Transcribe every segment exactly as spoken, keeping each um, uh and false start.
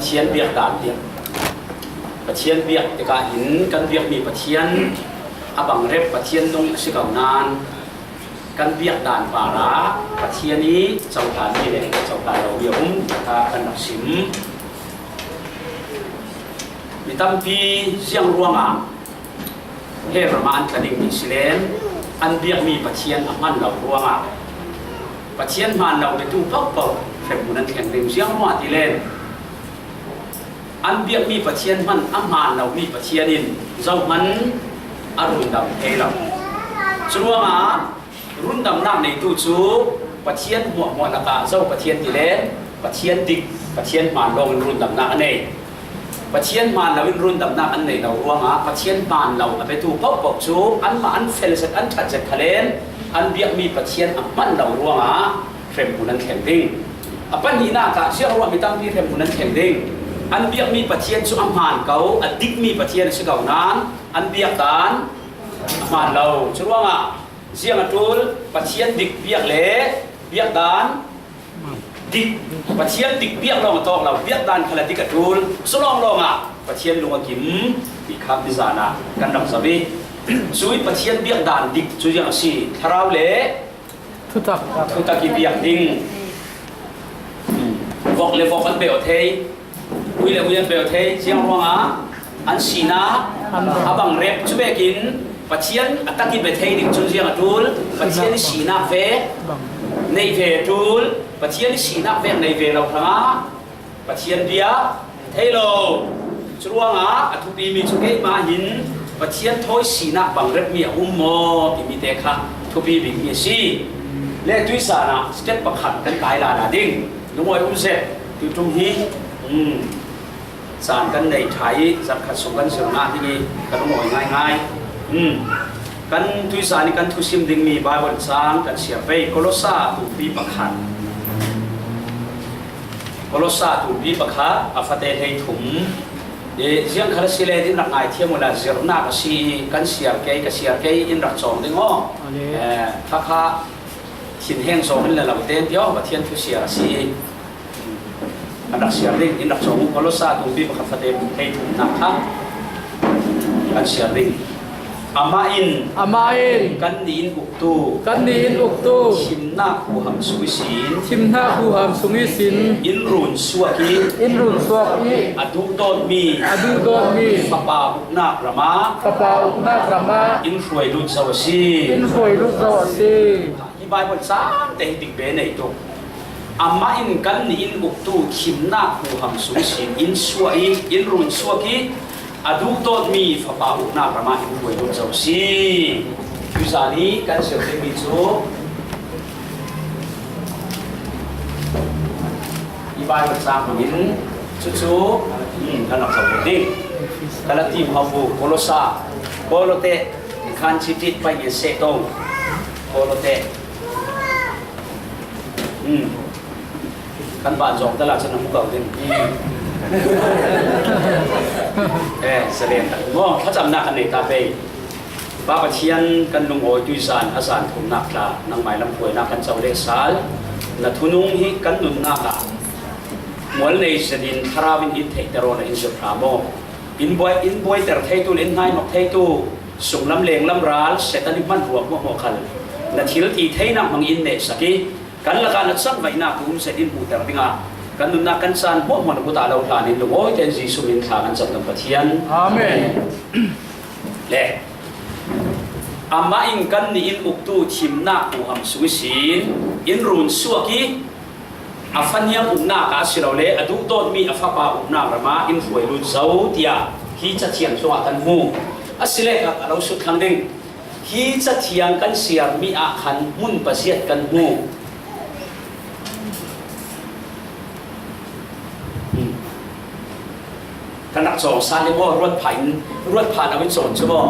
Pathian biak dan biak. Pathian biak tikah hin kan biakmi Pathian a bangrep Pathian nung a si ko nan, kan biak dan parah Pathian i cohlan mi le cohlan lo mi a um kha kan rak sim. Mi tampi ziang ruangah he ramah an tla ding mi si len, an biakmi Pathian a hman lo ruangah Pathian hman lo biatu paohpaoh hremhmun an thleng ding. Ziang ruangah ti len, an biakmi Pathian hman a hman lomi Pathian in zohman a rundam thei lo. Curuangah rundamnak neitu cu Pathian hmuahhmuah lakah zo Pathian ti len Pathian dik, Pathian hman lawngin rundamnak a nei. Pathian hman loin rundamnak an nei lo ruangah Pathian hman lo a biatu paohpaoh cu anmah an fel zet, an ṭhat zet kha len an biakmi Pathian a hman lo ruangah hremhmun an thleng ding. A pahnihnak ah ziang ruangah mi tampi hremhmun an thleng ding. An biakmi Pathian cu a hman ko, a dikmi Pathian a si ko nan an biak dan a hman lo. Curuangah ziang a ṭul, Pathian dik biak le biak dan dik, Pathian dik biak lawng a tawk lo, biak dan khal a dik a ṭul. Cu lawnglawng ah Pathian lung a kim, ti kha tuzan ah kan rak zoh i, cui Pathian biak dan dik cu ziang a si, thlarau le thutak, thutak i biak ding. Vok le vok an beh aw thei, ui le ui an beh aw thei, ziang ruangah an sinak a bangrep. Cu vekin Pathian a tak i bia thei ding cun ziang a ṭul, Pathian i sinak vek nei ve a ṭul. Pathian i sinak vek nei ve lo hrangah Pathian bia thei lo. Curuangah a thupimi cu keimah hin Pathian thawi sinak bangrepmi a um maw timi te kha thupi bikmi a si. Le tuizan ah step pakhat kan kai lala ding. Lungawi um zet, tuiṭum hi, um, caan kan nei ṭha i zarhkhat sung kan zir hna ding i ka lungawi ngaingai. Um, kan tuizan i kan thusim dingmi Baibal caang kan siar pei, Kolosa tumpi pakhat. Kolosa tumpi pakhat, a fate hleithum. Eh, ziang khal a si le, in rak ngaithiam uhla, zirhnak a si i kan siar kei, ka siar kei, in rak cawng ding aw. Eh, khakha thinheng zong in la lo tein ti aw, Pathian thu siar a si i kan rak siar ding, in rak cawng uh. Kolosa tumpi pakhat, fate hleithumnak kha kan siar ding. Amah in, amah in kannih in uktu, kannih in uktu thimnak huham sung ihsin, thimnak huham sung ihsin in run suak i, in run suak i a duhdawtmi, a duhdawtmi Fapa uknak ram ah, Fapa uknak ram ah in hruai lut zo a si, in hruai lut zo a si. Hi Baibal caan te hi dik be nei tuk. Amah in kannih in uktu thimnak huham sung ihsin in suah i, in run suak i, a duhdawtmi Fapa uknak ram ah in hruai lut zo a si. Tuzan i kan zir dingmi cu hi Baibal cang hmangin cucu, um, kan rak zoh ding. Galati hmuahhmuh, Kolosa, Kolote, khan citit pai nge seh tong. Kolote. Hmm. Kan ban zong tala cun a hmu ko ding. Hmm. Eh, salen tak. Maw, thlacamnak kan nei ta pei. Pa Pathian, kan lungawi tuizan a zan thumnak tla nangmai lam hruainak kan co le sal. Na thunung hi kan nunnak ah mual nei zetin thlarau in in theihter awla in zirh hna maw? In buai, in buaiter theitu le in hnaihnok theitu, sunglam lenglam ral, Satan i hmanrua hmuahhmuah khal na thil ti theinak hmang in nehsak i, kan lakah na cangvaihnak tu um zet in hmuhter dingah kan nunnak kan caan hmuahhmuah na kut ah lo hlan in lungawi tein Jesuh min thla kan cam kan Pathian. Amen. Le amah in kannih in uktu thimnak huham sung ihsin in run suak i, a faniam uknak ah asilole a duhdawtmi a fapa uknak ram ah in hruai lut zo, tiah hi Cathiang cungah kan hmu. Asile ka, ka lo sut thlang ding. Hi Cathiang kan siarmi ah khan hmun paziat kan hmu. Hmm. Kan rak cawng sal i maw, ruat phah in, ruat phah lo in cawn cu maw?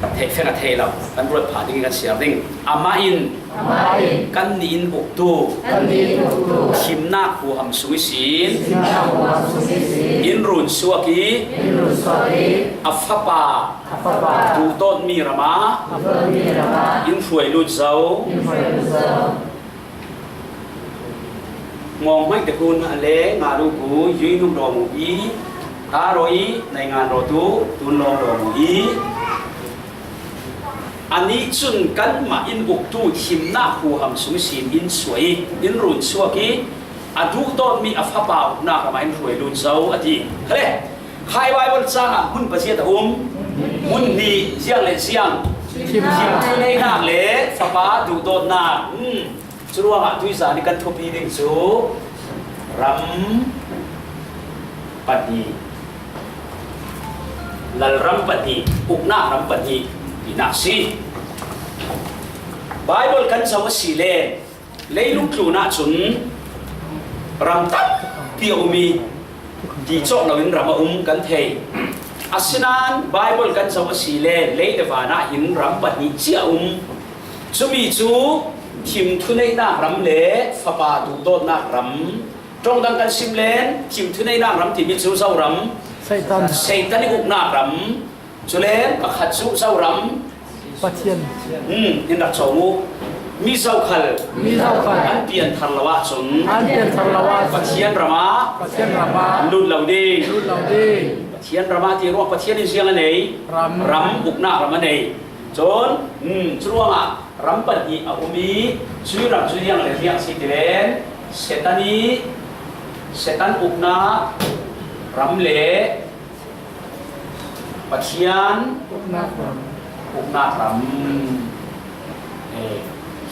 Theih fek a theih lo, kan ruat phah ding i kan siar ding. Amah in, amah in kannih in uktu, kannih in uktu thimnak huham sung ihsin, thimnak huham sung ihsin in run suak i, in run suak i a fapa, a fapa duhdawtmi ram ah, duhdawtmi ram ah in hruai lut zo, in hruai lut zo. Ngawng hmaih te hun a le nga lu ku yui nung daw mu i, ta raw i, nai ngan raw tu, tun lawng daw mu i. A nih cun kanmah in uktu thimnak huham sung sin in suai i, in run suak i, a duhdawtmi a fapa uknak lamah in hruai lut zo a ti. Khale, khai Baibal cang ah hmun paziat a um, hmun hnih ziang le ziang, thim, thim thuneihnak le fapa duhdawtnak. Hmm. Curuangah tuizan i kan thupi ding cu ram pahnih, lalram pahnih, uknak ram pahnih tinak si. Baibal kan zoh a si le leilung tlun ahcun ram tampi a um i, ti cawk loin ram a um kan thei. Asinain Baibal kan zoh a si le lei le van ah hin ram pahnih cia a um. Cumi cu thim thuneihnak ram le fapa duhdawtnak ram. Ṭawng dang kan sim len, thim thuneihnak ram timi cu Zoram, Satan. Satan i uknak ram. Cule pakhat cu Zoram, Pathian. Hmm, in rak cawng u. Mi zokhal, mi zokhal an pian thar lo ahcun, an pian thar lo ahcun, Pathian ram ah, Pathian ram ah an lut lo ding. Lut lo ding. Pathian ram ah ti ruang Pathian in ziang a nei, ram, ram uknak ram a nei. Cun, hmm, curuangah ram pahnih a um i, cui ram cu ziang le ziang si ti len, Satan i, Satan uknak ram le Pathian uknak ram. Uknak ram. Eh,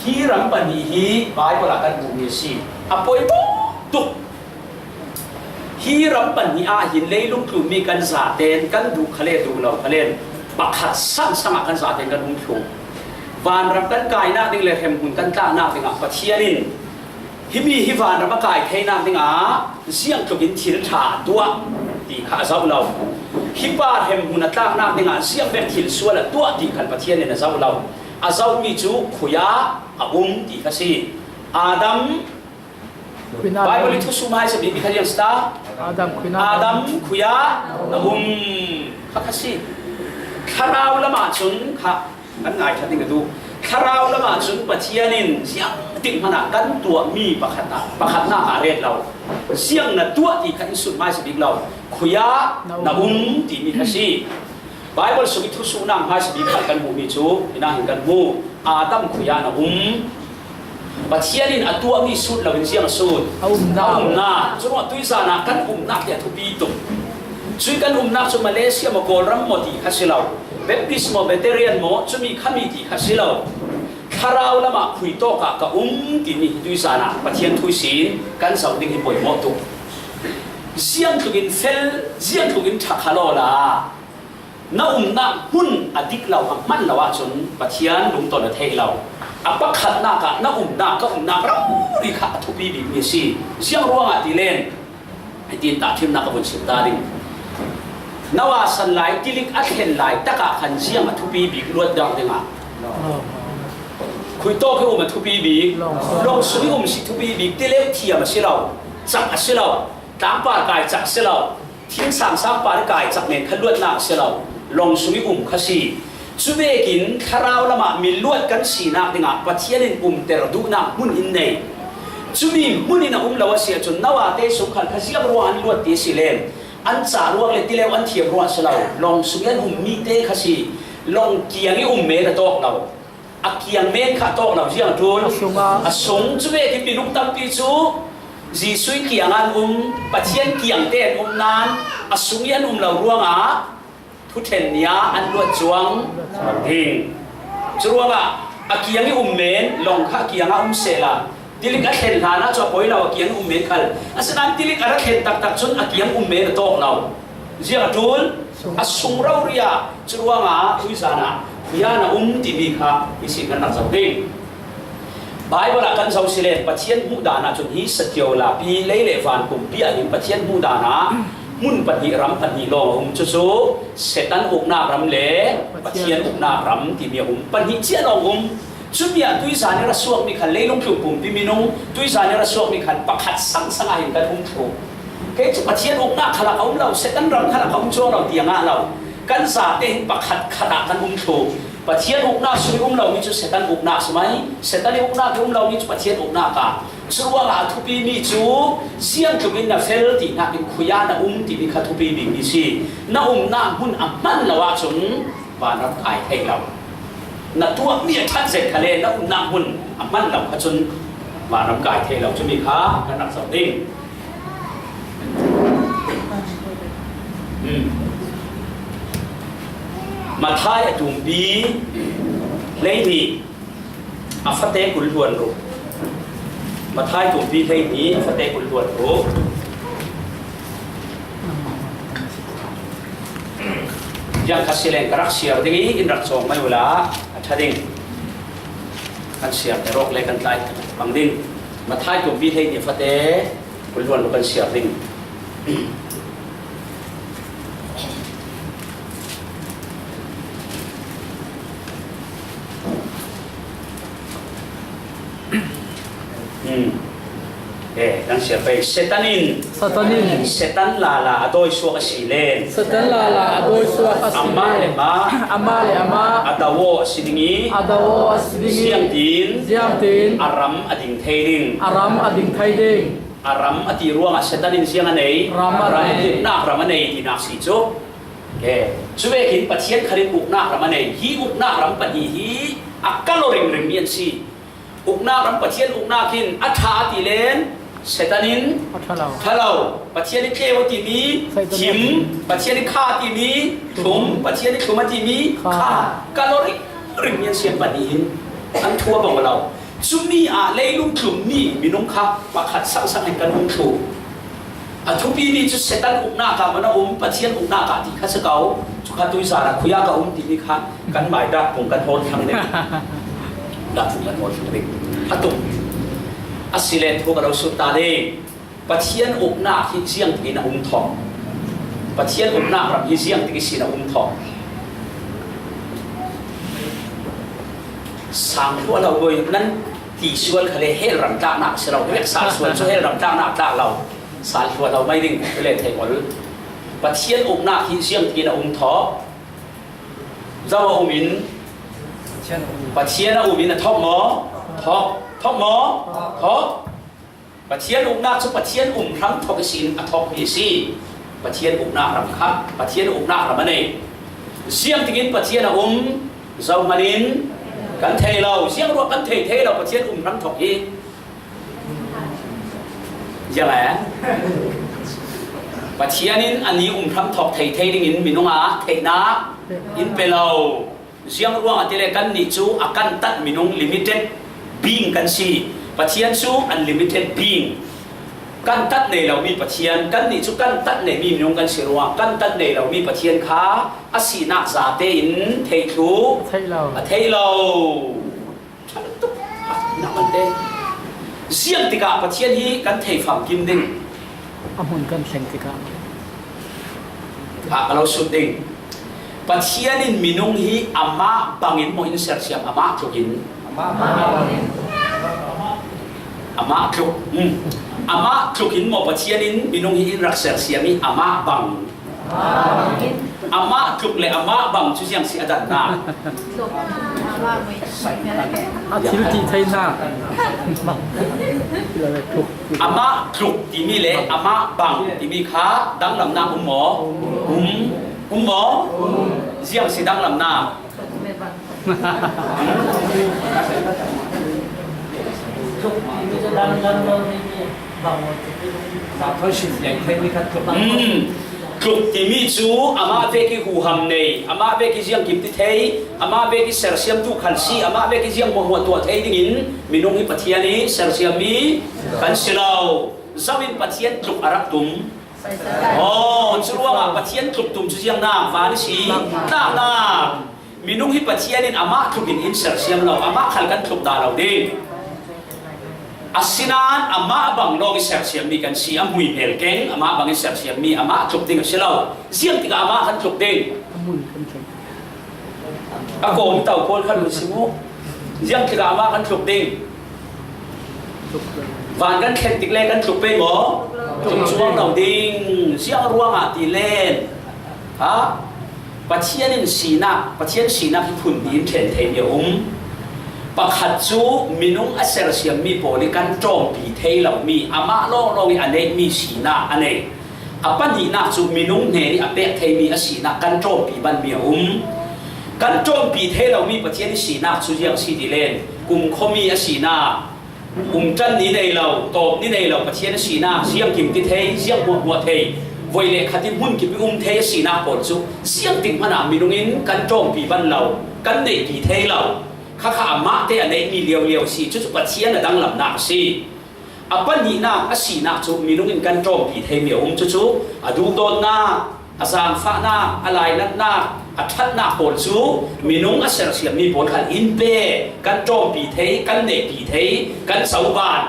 hi ram pahnih hi Baibal ah kan hmuhmi a si. A poimawh tuk. Hi ram pahnih ah hin leilung tlunmi kan zaten kan duh khale duh lo khalen pakhat sangsang ah kan zaten kan um thluh. Vanram kan kainak ding le hremhmun kan tlaknak dingah Pathian in himi hi vanram a kai theinak dingah ziangtlukin thil ṭha a tuah ti kha a zoh lo. Hi pa hremhmun a tlaknak dingah ziang bek thil sual a tuah ti khan Pathian in a zoh lo. A zohmi cu khui ah a um ti kha si. Adam, khuinak Baibal i thusum hai sabik kha rian sta. Adam khuinak Adam khui ah na um kha kha si. Thlarau lam ahcun kha kan ngaithla ding ka duh. Thlarau lam ahcun Pathian in ziangtik hmanh ah kan tuahmi pakhatnak, pakhatnak ah a ret lo. Ziang na tuah ti kha in sut hmaisa bik lo. Khui ah na um timi kha si. Baibal sung i thusuhnak hmaisa bik kha kan hmuhmi cu, hinah hin kan hmu. Adam khui ah na um. Pathian in a tuahmi sut loin ziang a sut? A umnak. A umnak. Curuangah tuizan ah kan umnak hi a thupi tuk. Cui kan umnak cu Malaysia maw, Kawlram maw ti kha si lo. Baptist maw, Presbyterian maw, cumi khami ti kha si lo. Thlarau lamah khui tawk ah ka um timi hi tuizan ah Pathian thu ihsin kan zoh ding hi poimawh tuk. Ziangtlukin fel, ziangtlukin ṭha kha lawla. Na umnak hmun a dik lo, a hman lo ahcun Pathian lungton a theih lo. A pakhatnak ah na umnak, ka umnak rori kha a thupi bikmi a si. Ziang ruangah ti len, hitin tahṭhimnak ka vun sim ta ding. Na uasan lai, tilik a thlen lai takah khan ziang a thupi bik luat dang dingah? Khui tawk i um a thupi bik, lawng sung i um si thupi bik, ti leu thiam a si lo, cak a si lo, tlangpar kai cak a si lo. Thing sangsang par i kai cak men kha luatnak a si lo, lawng sung i um kha si. Cuvekin thlarau lamah mi luat kan sinak dingah Pathian in umter duhnak hmun in nei. Cumi hmun in a um lo a si ahcun, Noah te sung khal kha ziang ruang an luat ti a si len, an cah ruang le ti leu an thiam ruang a si lo, lawng sung i an ummi te kha si. Lawng kiang i um men a tawk lo. A kiang men kha a tawk lo, ziang a ṭul? A sung ah. A sung cu vekin minung tampi cu Jesuh kiang ah an um, Pathian kiang te an um nain a sung i an um lo ruangah thuṭhen ni ah an luat cuang ding. Curuangah a kiang i um men, lawng kha a kiang ah um sehla, tilik a thlen hlan ah cu a poi lo, a kiang i um men khal. Asinain tilik a ra thlen taktak cun a kiang um men a tawk lo. Ziang a ṭul? A sung rori ah. Curuangah tuizan ah khui ah na um timi kha ihsin kan rak zoh ding. Baibal ah kan zoh si len Pathian hmuh dan ah cun hi satio lapi lei le van pumpi ah hin Pathian hmuh dan ah hmun pahnih, ram pahnih lawng a um. Cucu Satan uknak ram le Pathian uknak ram timi a um. Pahnih cia lawng um. Cumi ah tuizan i ra suakmi khan, leilung tlun pumpi minung tuizan i ra suakmi khan pakhat sangsang ah hin kan um thluh. Kei cu Pathian uknak khalah ka um lo, Satan ram khalah ka um cuang lo tiang ah lo. Kan zate hin pakhat khat ah kan um thluh. Pathian uknak sung i um lomi cu Satan uknak si mai, Satan i uknak i um lomi cu Pathian uknak ah Curuangah a thupi mi cu ziangtlukin na fel ti hnakin khui ah na um timi kha thupi bikmi si. Na umnak hmun a hman lo ahcun vanram kai thei lo. Na tuahmi a ṭhat zet khal le na umnak hmun a hman lo kha cun vanram kai thei lo. Cumi kha kan rak zoh ding. Hmm. Matthai a tumpi hleihnih a fate kul hluan ruk. Matthai tumpi hleihnih a fate kul hluan ruk. Ziang kha si len ka rak siar ding i in rak cawng mai uhla a ṭha ding. Kan siar te rawk le kan tlai bang ding. Matthai tumpi hleihnih a fate kul hluan ruk kan siar ding. Hmm. Eh, kan siar pei. Satan in, Satan in, Satan lala a dawi suak a si len, Satan lala a dawi suak a si len, amah le amah, amah le amah, a do aw a si ding i, a do aw a si ding i, ziangtin, ziangtin, a ram a ding thei ding. A ram a ding thei ding. A ram a ti ruangah Satan in ziang a nei? Ram a nei. Uknak ram a nei tinak si cu. Ke, cu vekin Pathian khal in uknak ram a nei. Hi uknak ram pahnih hi a kalo ringring mi an si. Uknak ram, Pathian uknak in a ṭha a ti len Satan in a ṭha lo. Ṭha lo. Pathian i tleu a timi thim, Pathian i kha a timi thlum, Pathian i thlum a timi kha. Kha. Kalo ringring mi an si an pahnih hin an thu a bang lo. Cumi ah leilung tlummi minung kha pakhat sangsang in kan um thluh. A thupi mi cu Satan uknak ah maw na um, Pathian uknak ah ti kha si ko. Cu kha tuizan ah khui ah ka um timi kha kan mai dak pung kan hawl thlang ding. Dak pung kan hawl thlang ding. A tum. A si le thu ka lo sut ta ding. Pathian uknak hi ziangtikin a um thawk? Pathian uknak ram hi ziangtik ihsin a um thawk? Sang hluah lo bawi nan ti sual khal le hell ram tlaknak a si lo. Vek sal sual cu hell ram tlaknak tlak lo. Sal hluah lo mai ding le thei ol. Pathian uknak hi ziangtikin a um thawk? Zo a um in? Pathian a um in a thawk maw? Thawk. Thawk maw? Thawk. Pathian uknak cu Pathian um hrang thawk ihsin a thawkmi a si. Pathian uknak ram kha Pathian uknak ram a nei. Ziangtikin Pathian a um, zohman in kan thei lo. Ziang ruah kan thei thei lo Pathian um hrang thawk hi? Ziang e? Pathian in a ni um hrang thawk thei thei dingin minung ah theihnak in pe lo. Ziang ruangah ti le kannih cu a kantat minung, limited being kan si. Pathian cu unlimited being. Kantat nei lomi Pathian, kannih cu kantat neimi minung kan si ruang, kantat nei lomi Pathian kha a sinak zate in theih thluh, theih lo. A theih lo. Ṭha tuk. Nak man te. Ziang tikah Pathian hi kan thei famkim ding? A hmun kan thleng tikah. Ka, ka lo sut ding. Pathian in minung hi amah bangin maw in sersiam, amah tlukin? Amah tluk. Hmm. Amah tlukin maw Pathian in minung hi in rak sersiam i amah bang? Amah tluk le amah bang cu ziang si a dannak? A thil ti thei hna. Amah tluk timi le amah bang timi kha danglamnak um maw? Um. Um maw? Ziang si danglamnak? Hmm. Tluk timi cu amah vek i huham nei, amah vek i ziangkim ti thei, amah vek i sersiamtu khan si, amah vek i ziang hmuahhmuah tuah thei dingin minung hi Pathian i sersiammi kan si lo. Zo in Pathian tluk a rak tum? Aw, curuangah Pathian tluk tum cu ziang nak van i si? Tlaknak. Minung hi Pathian in amah tlukin in sersiam lo, amah khal kan tluk dah lo ding. Asinain amah bang lawng i sersiammi kan si, a hmuihmel keng amah bang i sersiammi, amah tluk ding a si lo. Ziang tikah amah kan tluk ding? A kawm tau pawl khan u si mu. Ziang tikah amah kan tluk ding? Van kan thlen tik le kan tluk pei maw? Tluk cuang lo ding. Ziang ruangah ti len? Ha? Pathian in sinak, Pathian sinak hi phun in thlen thei mi a um. Pakhat cu minung a sersiammi pawl i kan ṭawmpi thei lomi, amah lawnglawng i a neihmi sinak a nei. A pahnihnak cu minung hnen i a pek theimi a sinak kan ṭawmpi banmi a um. Kan ṭawmpi thei lomi Pathian i sinak cu ziang si ti len, kumkhuami a sinak, umṭan ni nei lo, tawp ni nei lo Pathian a sinak, ziangkim ti thei, ziang hmuahhmuah thei, voi le khat i hmun kip i um thei a sinak pawl cu ziangtik hmanh ah minung in kan ṭawmpi ban lo, kan neihpi thei lo. Khakha amahte a neihmi liaulio a si. Cucu Pathian a danglamnak a si. A pahnihnak a sinak cu minung in kan ṭawmpi theimi a um. Cucu a duhdawtnak, a zaangfahnak, a lainatnak, a ṭhatnak pawl cu minung a sersiammi pawl khal in pe kan ṭawmpi thei, kan neihpi thei, kan coban.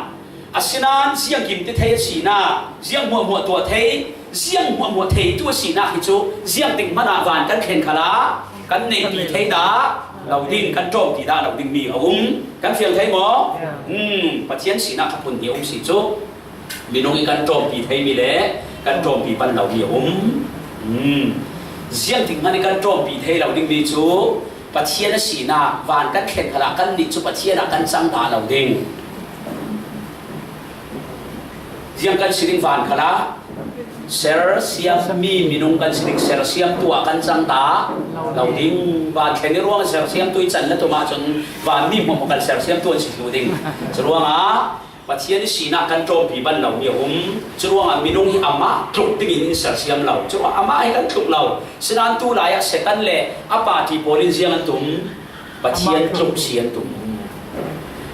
Asinain ziangkim ti thei a sinak, ziang hmuahhmuah tuah thei, ziang hmuahhmuah theitu a sinak hi cu ziangtik hmanh ah van kan thlen khalah kan neihpi thei dah lo ding, kan ṭawmpi dah lo dingmi a um. Kan fiang thei maw? Um, Pathian sinak a phun hi a um si cu. Minung i kan ṭawmpi theimi le kan ṭawmpi pan lomi a um. Um, ziangtik hmanh i kan ṭawmpi thei lo dingmi cu Pathian a sinak van kan thlen khalah kan nih cu Pathian ah kan cang dah lo ding. Ziang kan si ding van khalah sersiammi minung kan si ding, sersiamtu ah kan cang dah lo ding. Van thlen i ruang sersiamtu i can na tum ahcun vanmi hmuahhmuah kan sersiamtu an si thlu ding. Curuangah Pathian i sinak kan ṭawmpi ban lomi a um. Curuangah minung hi amah tluk dingin in sersiam lo. Curuangah amah hi kan tluk lo. Sinain tu lai ah Satan le a party pawl in ziang an tum? Pathian tluk si an tum.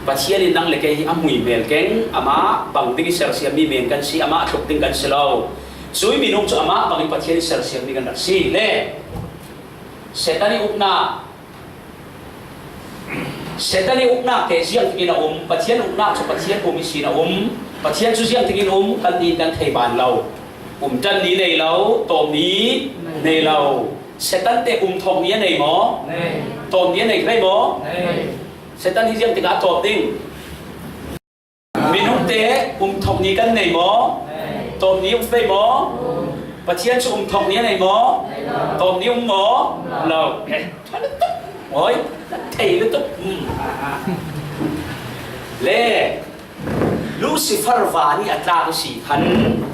Pathian in nang le kei hi a hmuihmel keng, amah bang ding i sersiammi men kan si, amah tluk ding kan si lo. Cui minung cu amah bangin Pathian i sersiammi kan rak si. Le Satan i uknak, Satan i uknak te ziangtikin a um, Pathian uknak cu Pathian um ihsin a um. Pathian cu ziangtikin um, kan nih in kan thei ban lo. Umṭan ni nei lo, tawp ni nei lo. Satan te um thawk ni a nei maw? Nei. Tawp ni a nei hlei maw? Nei. Satan hi ziangtik ah a tawp ding? Minung te um thawk ni kan nei maw? Nei. Tawp ni um pei maw? Um. Pathian cu um thawk ni a nei maw? Nei lo. Tawp ni um maw? Um lo. Lo. Eh, ṭha lutuk. Oi, thei lutuk. Hmm. Le Lucifer van i a tlak i si khan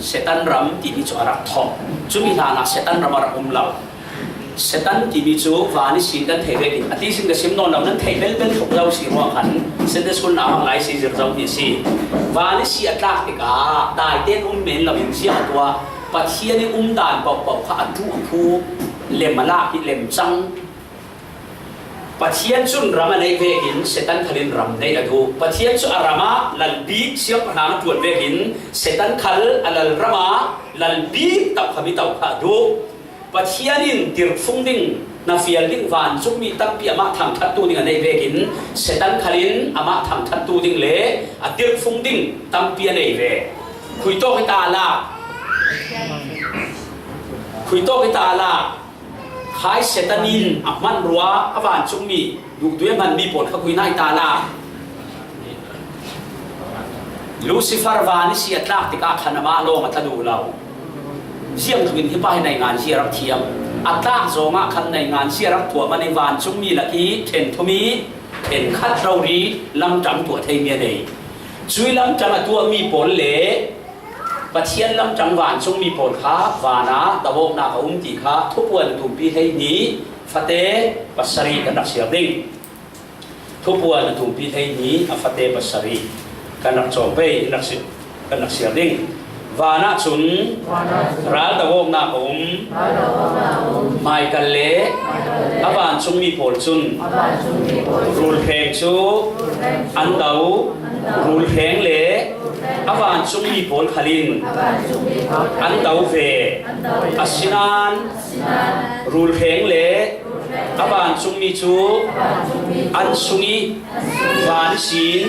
Satan ram timi cu a rak thawk. Cumi hlan ah Satan ram a rak um lo. Satan timi cu van ihsin kan thei vekin a tizing ka sim nawn lo, nan thei belbel tluk zo si ruang khan Sunday school nauhak lai si zir zo ti si. Van ihsi a tlak tikah daite in um men lo in ziah a tuah. Pathian i umdan paohpaoh kha a ṭuh a phu, lem a lak i lem cang. Pathian cun ram a neih vekin Satan khal in ram neih a duh. Pathian cu a ram ah lal bik siangpahrang a ṭuan vekin Satan khal a lal ram ah lal bik tokham i to kha a duh. Pathian in dirhfung ding, hnafial ding, vancungmi tampi amah thangṭhattu ding a neih vekin Satan khal in amah thangṭhattu ding le a dirhfung ding tampi a nei ve. Khuitawk i ta la, khuitawk i ta la. Khai Satan in a hmanrua a vancungmi duhdui a hmanmi pawl kha khui hna i ta la. Lucifer van ihsi a tlak tikah khan amah lawng a tla duh lo. Ziangtluk in hi pa hi naingan si a rak thiam. A tlak zongah khan naingan si a rak tuah man i vancungmi lak i ṭhen thum i ṭhen khat rori lamṭam tuah theimi a nei. Cui lamṭam a tuahmi pawl le Pathian lamṭam vancungmi pawl kha van ah doawknak a um ti kha Thupuan a tumpi hleihnih fate pasarih kan rak siar ding. Thupuan a tumpi hleihnih a fate pasarih kan rak cawng pei, in rak si-, kan rak siar ding. Van ah cun ral doawknak a um. Michael le a vancungmi pawl cun rulhreng cu an do. Rulhreng le a vancungmi pawl khal in an do ve. Asinain rulhreng le a vancungmi cu an sung i van ihsin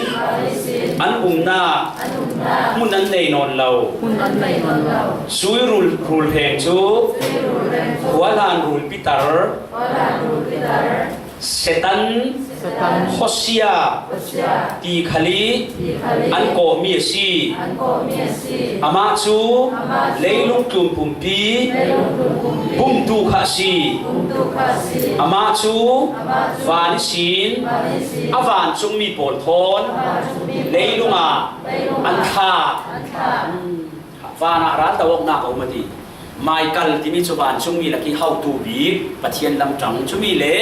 an umnak hmun an nei nawn lo. Sui rul, rulhreng cu khuahlan rul pitar, Setan, Setan, Hosia, Hosia, ti khal ih, ti khal ih, an kawhmi a si. An kawhmi a si. Amah cu, amah cu, leilung tlun pumpi, leilung tlun pumpi, bumtu kha a si. Bumtu kha a si. Amah cu, amah cu, van ihsin, van ihsin, a vancungmi pawl thawn, a vancungmi pawl thawn, leilung ah, leilung ah, an thlak. An thlak. Van ah raldo awknak a um a ti. Michael timi cu vancungmi lak ih hotu bik Pathian lamṭang, cumi le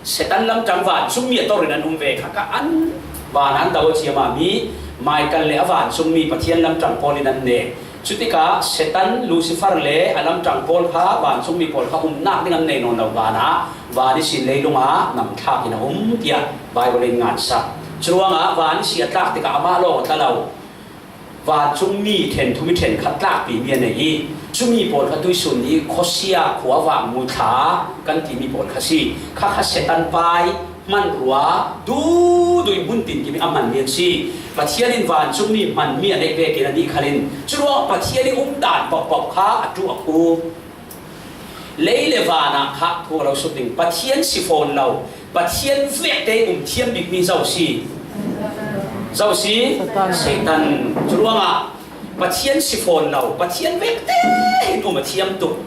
Setan lamṭang vancungmi a tor in an um ve kha, kha an van ah an do a ciam ah mi Michael le a vancungmi Pathian lamṭang pawl in an neh. Cutikah Setan, Lucifer le a lamṭang pawl kha, vancungmi pawl kha umnak ding an nei nawn lo, van ah, van ihsin leilung ah nam thlak in a um, tiah Baibal in ngansak. Curuangah van ihsi a tlak tikah amah lawng a tla lo. Vancungmi ṭhen thum ih ṭhen khat tlakpimi a nei ih, cumi pawl kha tuihsun ih khuasia khuavang mu thla kan timi pawl kha si. Kha kha Setan pai hmanrua duhduh ih hmun tinkim ih a hmanmi an si. Pathian in vancungmi hmanmi a neih vekin anih khalin curuangah Pathian ih umdan pohpoh kha a ṭuh a khu. Lei le van ah kha thu a lo sut ding. Pathian si fawn lo, Pathian vekte um thiam bikmi zo si. Zo si? Satan. Satan. Curuangah Pathian si fawn lo, Pathian vekte hin um a thiam tuk.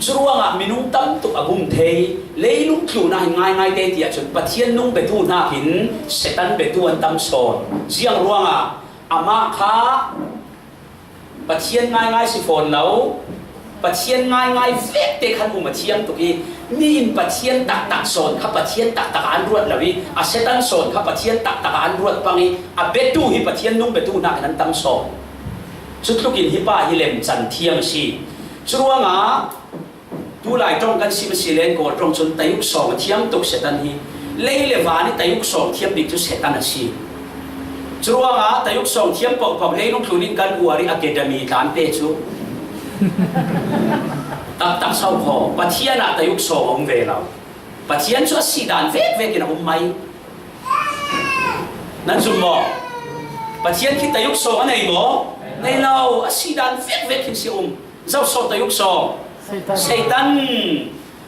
Curuangah minung tam tuk a bum thei, leilung tlun ah hin ngaingai te tiah cun Pathian nung biatu hnakin Satan biatu an tam sawn. Ziang ruangah amah kha Pathian ngaingai si fawn lo, Pathian ngaingai vekte khan um a thiam tuk ih, mi in Pathian taktak sawn kha Pathian taktak ah an ruat lo ih, a Satan sawn kha Pathian taktak ah an ruat pang ih, a biatu hi Pathian nung biatu hnakin an tam sawn. Cutlukin hi pa hi lemcan thiam a si. Curuangah Tulai ṭong kan sim asile Kawl ṭong cun tayuk sawng a thiam tuk Satan hi. Lei le van ih tayuk sawng thiam bik cu Satan a si. Curuangah tayuk sawng thiam pohpoh leilung tlun in kan uar ih academy tlan pe cu taktak so kho. Pathian ah tayuk sawng a um ve lo. Pathian cu a si dan vekvek in a um mai. Nan zum maw? Pathian khi tayuk sawng a nei maw? Nei lo. A si dan vekvek khin si a um. Zo sawng tayuk sawng? Satan. Satan.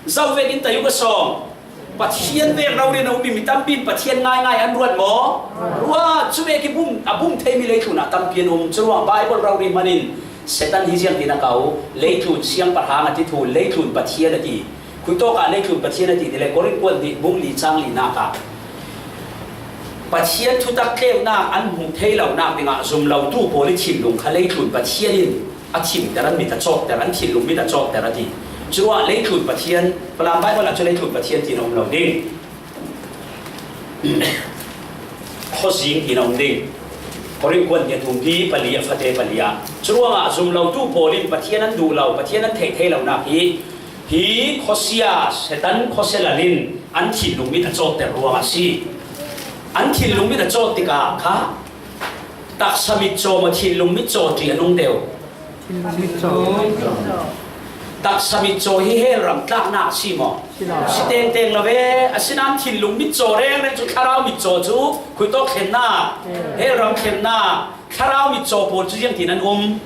Zo vekin tayuk a sawng? Pathian vek rori in a um ih mi tampi in Pathian ngaingai an ruat maw? Ruat. Cu vekin bum, a bum theimi leitlun ah tampi an um. Curuang Baibal rori hman in Satan hi ziangtin a ko, leitlun siangpahrang a ti thu, leitlun pathian a ti. Khuitawk ah leitlun pathian a ti ti le Korin kuat nih bung li cang linak ah Pathian thutak tleunak an hmuh thei lonak dingah zumlotu pawl ih thinlung kha leitlun pathian in a thimter, an mit a cawtter, an thinlung mit a cawtter a ti. Curuah leitlun pathian, Falam Baibal ah cu leitlun pathian tiin a um lo ding. Khuazing tiin a um ding. Korin kuat nih a thum hi pali a fate pali ah. Curuangah zumlotu pawl in Pathian an duh lo, Pathian an theih thei lonak hi, hi khuasia, Satan khuasia lal in an thinlung mit a cawtter ruangah a si. An thinlung mit a cawt tikah kha taksa mitcaw maw, thinlung mitcaw ṭih a nung deuh? Taksa mitcaw hi hell ram tlaknak a si maw? Si lo. Si tengteng lo ve. Asinain thinlung mitcaw rengreng cu thlarau mitcaw cu khuitawk thlennak, hell ram thlennak, thlarau mitcaw pawl cu ziangtin an um?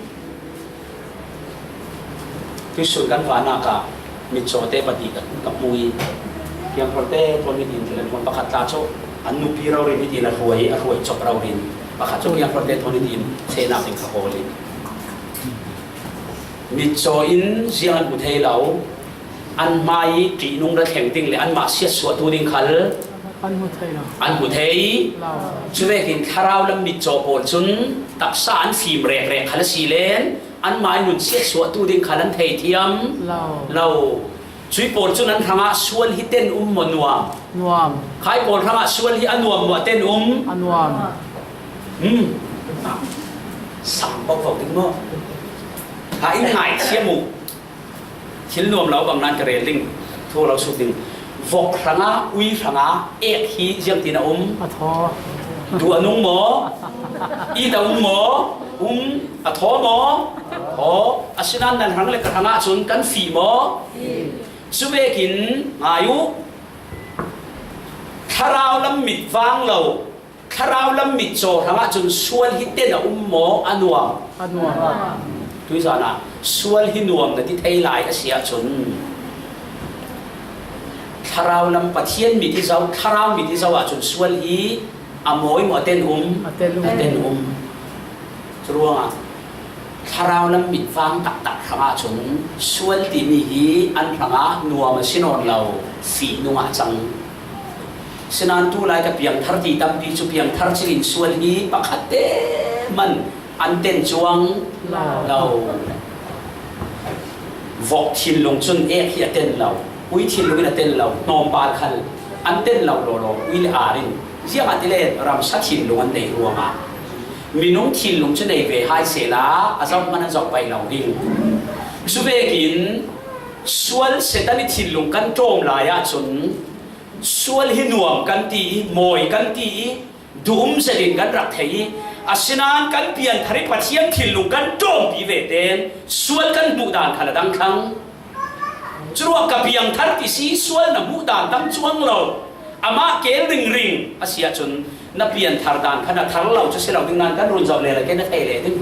Tuihsun kan vannak ah mitcawte pahnih ka, ka hmu ih, kiangkhualte thawn hitin thil an hmuan, pakhat tla cu an nupi rori in hitin a hruai, a hruai cawk rori in, pakhat cu kiangkhualte thawn hitin fehnak ding kha hawl in, mitcaw in ziang an hmu thei lo, an hmai ṭihnung ra thleng ding le anmah siatsuahtu ding khal an hmu thei lo. An hmu thei lo. Cuvekin thlarau lam mitcaw pawl cun taksa an fim rekrek khal a si len anmah ih nun siatsuahtu ding khal an thei thiam lo. Lo. Cuih pawl cun an hrangah sual hi ten um maw nuam? Nuam. Khai pawl hrangah sual hi a nuam maw a ten um? A nuam. Hmm. Sang bokbok ding maw? Ha in ngaithiam uh. Thil nuam lo bang nan ka rel ding, thu lo suk ding. Vok hrangah, ui hrangah ek hi ziangtin a um? A thaw. Duh a nung maw? It a um maw? Um. A thaw maw? Thaw. Asinain nan hrang le ka hrangah cun kan fih maw? Cuvekin ngai uh. Thlarau lam mit vang lo. Thlarau lam mitcaw hrangah cun sual hi ten a um maw, a nuam? A nuam. Tuizan ah sual hi nuam na ti thei lai a si ahcun, Thlarau lam Pathian mit i zoh, thlarau mit i zoh ahcun sual hi a mawi maw, a ten um? A ten um. A ten um. Curuangah thlarau lam mitvang taktak hrangah cun sual timi hi an hrangah nuam a si nawn lo, fihnung ah cang. Sinain tulai ka piangthar ti tampi cu piangthar cingin sual hi pakhat te hman an ten cuang lo. Vok thinlung cun ek hi a ten lo, ui thinlung in a ten lo, hnawmpal khal an ten lo lawlaw, ui le ar in. Ziangahtile ramsa thinlung an neih ruangah minung thinlung cu nei ve hai sehla a zoh hmanh an zoh paih lo ding. Cuvekin sual Satan i thinlung kan ṭawm lai ahcun sual hi nuam kan ti i, mawi kan ti i, duhum zetin kan rak thei i, asinain kan pianthar i Pathian thinlung kan ṭawmpi ve tein sual kan hmuh dan khal a dang thlang. Curuangah ka piangthar ti si, sual na hmuh dan dang cuang lo, amah keel ringring a si ahcun na pianthar dan kha na thar lo cu si lo ding, nan kan run zoh le la ke na thei le ding.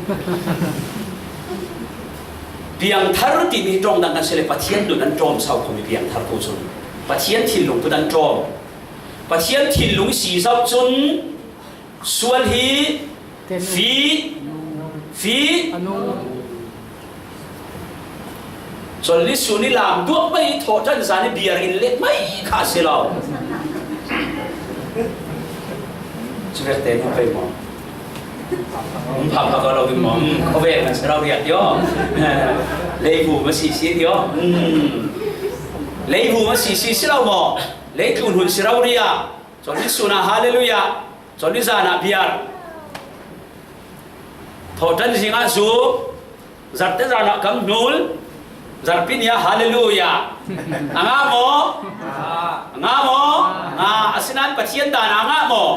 Piangthar timi ṭawng dang kan si le Pathian nun an ṭawm sau khomi piangthar tu cun Pathian thinlung put an ṭawm. Pathian thinlung si zoh cun sual hi fih, fih. Cawlni sun i lam duak mai, thawhṭan zan i biar in let mai kha a si lo. Cuvek te hnu pei maw? Um, pha pha ko lo ding maw? Um, khuavek kan si lo riat io. Leibu ma si si io. Um. Leibu ma si si si lo maw? Leitlun hun si lo ria. Cawlni sun ah hallelujah. Cawlni zan ah biar. Thawhṭan zing ah zuk. Zarhte zan ah kam hnul. Zarhpi ni ah hallelujah. A ngah maw? A ngah maw? A ngah. Asinain Pathian dan a ngah maw?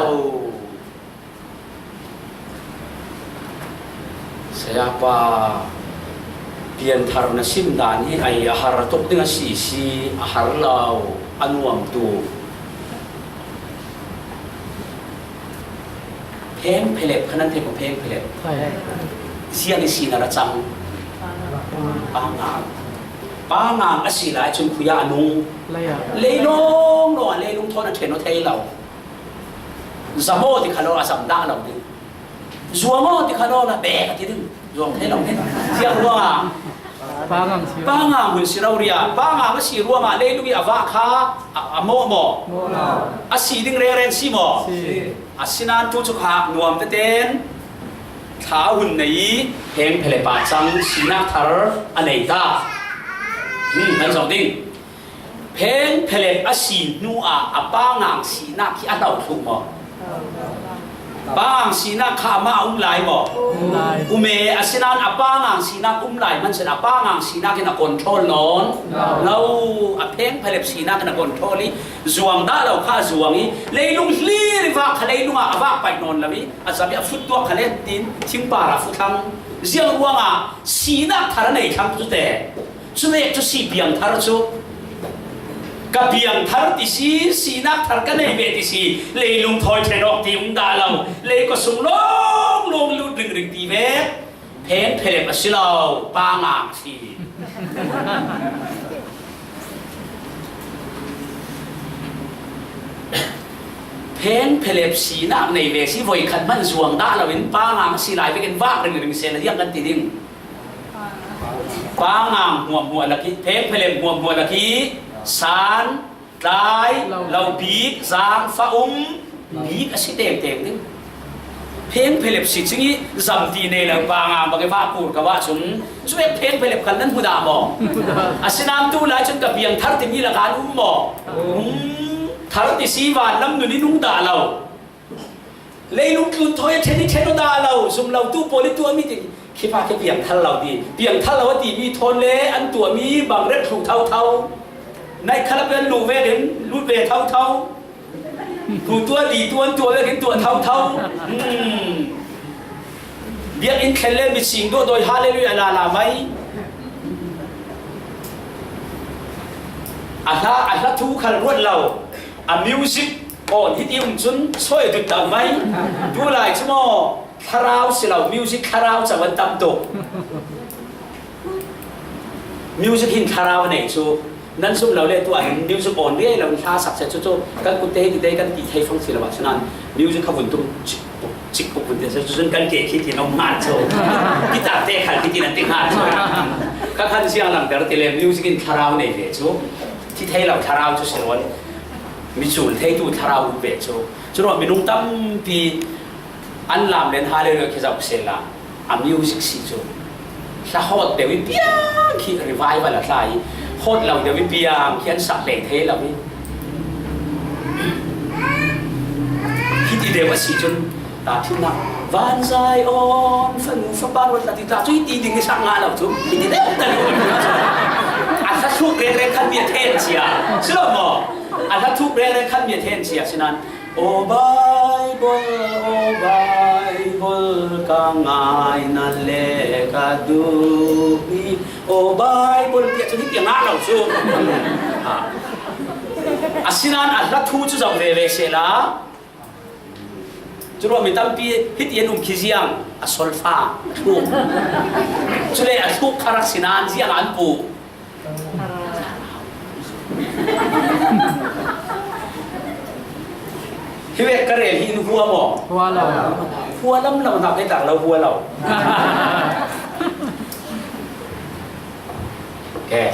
Oh. Sayapa, pianthar na sim dan hi ai a har tuk ding a si si, a har lo, a nuam tuk. Pheng phelep kha nan theih maw, pheng phelep? Ziang i sinar a cang. Pangang. Pangang a si lai cun khui ah a nung. Leilung lawng ah leilung thawn a ṭhen aw thei lo. Zam aw ti kha lo, a zam dah lo ding. Zuang aw ti kha lo, na bek a ti ding. Zuang thei lo ding. Ziang ruangah. Pangang si. Pangang hun si rori ah. Pangang a si ruangah leilung i a vah kha a, a mawh maw? Mawh lo. A si ding rengren si maw? Si. Asinain tu cu kha nuam tete in thla hun nei i pheng phelep ah cang, sinak thar a nei ta. Hmm, kan zoh ding. Pheng phelep a si hnu ah a pangang sinak khi a hlo thluh maw? Pangang sinak kha amah a um lai maw? Um lai. Um e, asinain a pangang sinak um lai hmanh sin a pangang sinak in a control nawn lo. A pheng phelep sinak in a control i zuang dah lo kha a zuang i leilung hlir i vak kha leilung ah a vak paih nawn lo i a zam i a fut tuak kha le tin thingpar ah fut thlang. Ziang ruangah sinak thar a nei thlang cu te. Cuvek cu si piangthar cu ka piangthar ti si, sinak thar ka nei ve ti si, leilung thawi ṭhen awk ti um dah lo, leikua sung lawng lawng lut ringring ti ve, pheng phelep a si lo, pangang si. Pheng phelep sinak nei ve si, voikhat hmanh zuang dah lo in pangang si lai vekin vak ringring seh na ziang kan ti ding. Pangang hmuahhmuah lak i, pheng phelep hmuahhmuah lak i, san, tlai, lo bik, zaang, fa um, bik a si tengteng ding. Pheng phelep si cing i, zam ti nei lo pangang bak i vah pur ko ahcun, cuvek pheng phelep khan nan hmu dah maw? Asinain tu lai cun ka piangthar timi lakah an um maw? Um, thar ti si vanlam nun i nung dah lo. Leilung tlun thawi a ṭhen i ṭhen aw dah lo, zum lo tu pawl i tuahmi ti, khi pa khi piangthar lo ti, piangthar lo a timi thawn le an tuahmi bang ret thluh thotho. Naih khalap an luh vekin lut ve thotho. Hlu tuah, li tuah an tuah vekin tuah thotho. Hmm. Biakinn thlen le mitsing dawhdawi, hallelujah, lala mai. A hla, a hla thu khal ruat lo. A music on hiti um cun soi dut tak mai. Tu lai cu maw, thlarau si lo, music thlarau cang an tam tuk. Music hin thlarau a nei cu. Nan zum lo le tu a hin music on riai lo in hla sak se chu chu kan kut te hi ti te kan ti thei fang si lo a, sinan music kha vun tum chik puk, chik puk vun te se chu chun kan ke khi ti nong ngat chu. Guitar te khal khi ti nan ti ngat chu. Ka khan siang lang ter ti le music in thlarau nei ve chu. Thi thei lo thlarau chu se ron. Mi chul thei tu thlarau ve chu. Chu ro mi nung tam pi an lam len ha le lo khi zau se la. A music si chu hla hot deuh i piang khi revival a tlai, hot lo deuh i piang khi an sak hlei thei lo i. Khi ti deuh a si chun ta thim na van zai on fanu fa pa ro ta ti ta chu i ti ding i sak nga lo chu i ti deuh ta lo. A hla thuk reng reng khan mi a then sia si lo mo. A hla thuk reng reng khan mi a then sia sinan O Baibol, o Baibol, ka ngaina le ka duh hi. O Baibol, tia chu hi tia ngah lo chu. Ha. A sinan a hla thu chu zong ve ve se la. Chu ruah mi tampi hi ti an um khi ziang a solfa a thluk. Chule a thluk kharak sinan ziang an pu. Hi vek ka rel hi in hua maw? Hua lo. Hua lam lo, nak hei tak lo hua lo. Okay.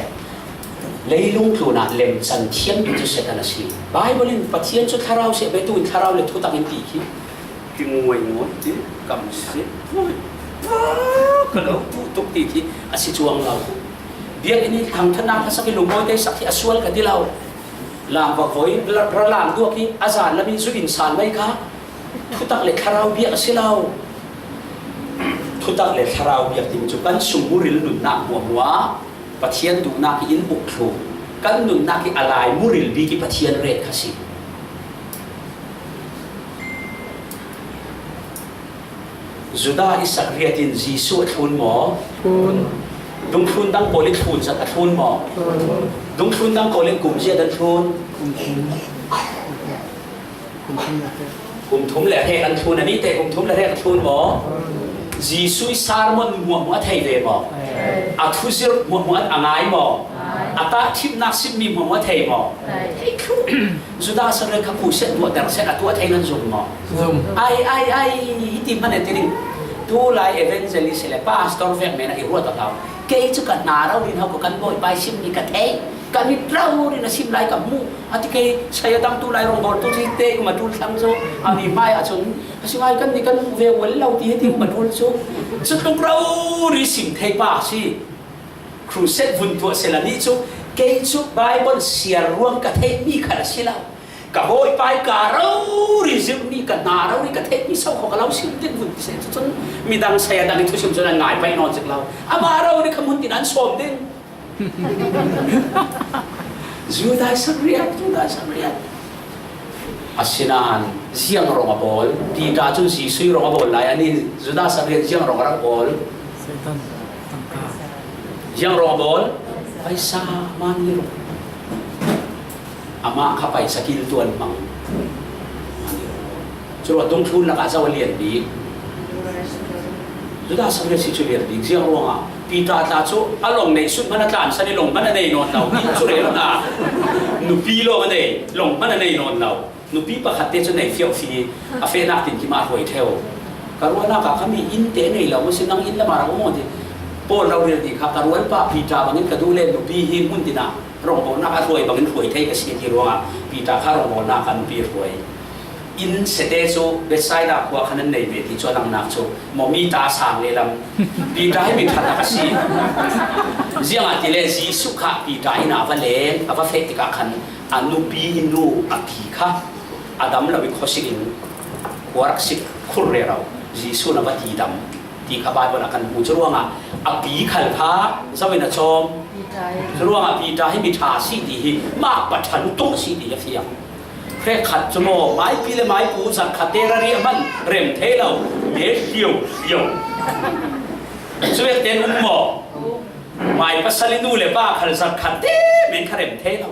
Leilung tlunah lemchan thiam in chu Satan a si. Bible in Pathian chu thlarau seh, betu in thlarau le thutak in ti khi. Ki nguai nguai ti kam si. Ka lo tu tuk ti khi a si chuang lo. Biak in i thangthana ka sak i lungmawi te sak hi a sual ka ti lo. Lam va voi, ra lam duak hi a zan lam in zu in san mai kha. Thutak le thlarau biak a si lo. Thutak le thlarau biak ding chu kan sung muril nunnak muahmuah Pathian duhnak in uk thlu. Kan nunnak i a lai muril bik i Pathian ret kha si. Judah Iskariot in Jesuh a thlun maw? Thlun. Dungthlun dang pawl i thlun zat a thlun maw? Thlun. Dungthlun dang pawl i kum ziat a thlun. Kum thum. Kum thum le hrek. Kum thum le hrek an thlun, a nite kum thum le hrek a thlun maw? Thlun. Jesuh i sermon muahmuah a thei ve maw? Thei. A thuzirh muahmuah a ngai maw? Ngai. A tahthimnak simmi muahmuah a thei maw? Thei. Thei thlu. Judah Iskariot kha khuset tuah der set a tuah thei nan zum maw? Zum. Ai, ai, ai, hiti hman e ti ding. Tulai evangelist le pastor vek men a i ruat a hlau. Kei chu ka hna raurin hau ko kan Bawipa i simmi ka thei. Ka mit raurin a sim lai ka hmu. A ti kei saya dang tulai rongbawltu chu hite um a tul thlang chu. A mi hmai ah chun a si ngai kan ni kan hmu ve ual lo ti hiti um a tul chu. Chu tluk raurin sim thei pa si. Crusade vun tuah sela nih chu, kei chu Bible siar ruang ka theihmi khat a si lo. Ka Bawipa i ka rori zirhmi, ka hna rori ka theihmi so kho ka lo sim ding vun ti seh chu chun midang saya dang i thusim chun an ngai paih nawn zik lo. Amah rori kha mun tin an sawm ding. Judah Iskariot, Judah Iskariot. Asinan ziang rong a bawl, Peter cun Jesuh rong a bawl lai, ani Judas a rian ziang rong a rak bawl. Satan tangka. Ziang rong a bawl, paisa mani rong. Amah kha paisa kil tuan hmang. Mani rong. Curuah dungthlun lakah zo a lian bik. Judas a rian si cu lian bik. Ziang ruangah Peter tla cu a long neih sut hmanh a tlansan i long hmanh a nei nawn lo. Inn cu rel hna. Nupi lawng a nei, long hmanh a nei nawn lo. Nupi pakhat te cu nei fiauh fi, a fehnak tin kim ah hruai ṭheu. Ka ruahnak ah kha mi inn te nei lo, maw si nang inn lamah rak um maw ti. Paul rorel ti kha ka rualpa Peter bangin ka duh le nupi hi hmun tin ah rongbawlnak a hruai bangin hruai thei ka si ti ruangah Peter kha rongbawlnak ah nupi a hruai. Inn sete cu Bethsaida khua khan an nei ve ti cu a langnak cu maw mi ta sang le lam. Peter hi mi ṭhatak a si. Ziangahtile Jesuh kha Peter inn ah a va leng, a va feh tikah khan a nupi nu a pi kha a dam lo i khuasik in khua rak sik khur rero. Jesuh na va ti dam ti kha Bible ah kan hmu. Curuangah a pi khal kha zo in a cawm. Peter hi. Curuangah Peter hi mi ṭha si ti hi mah pa ṭhan tuk si ti a fiang. Hrekkhat cu maw, maipi le maipu zarhkhat te rari a hman rem thei lo, mel hliau hliau. Cuvek tein um maw? Mai pasal i nu le pa khal zarhkhat te men kha rem thei lo.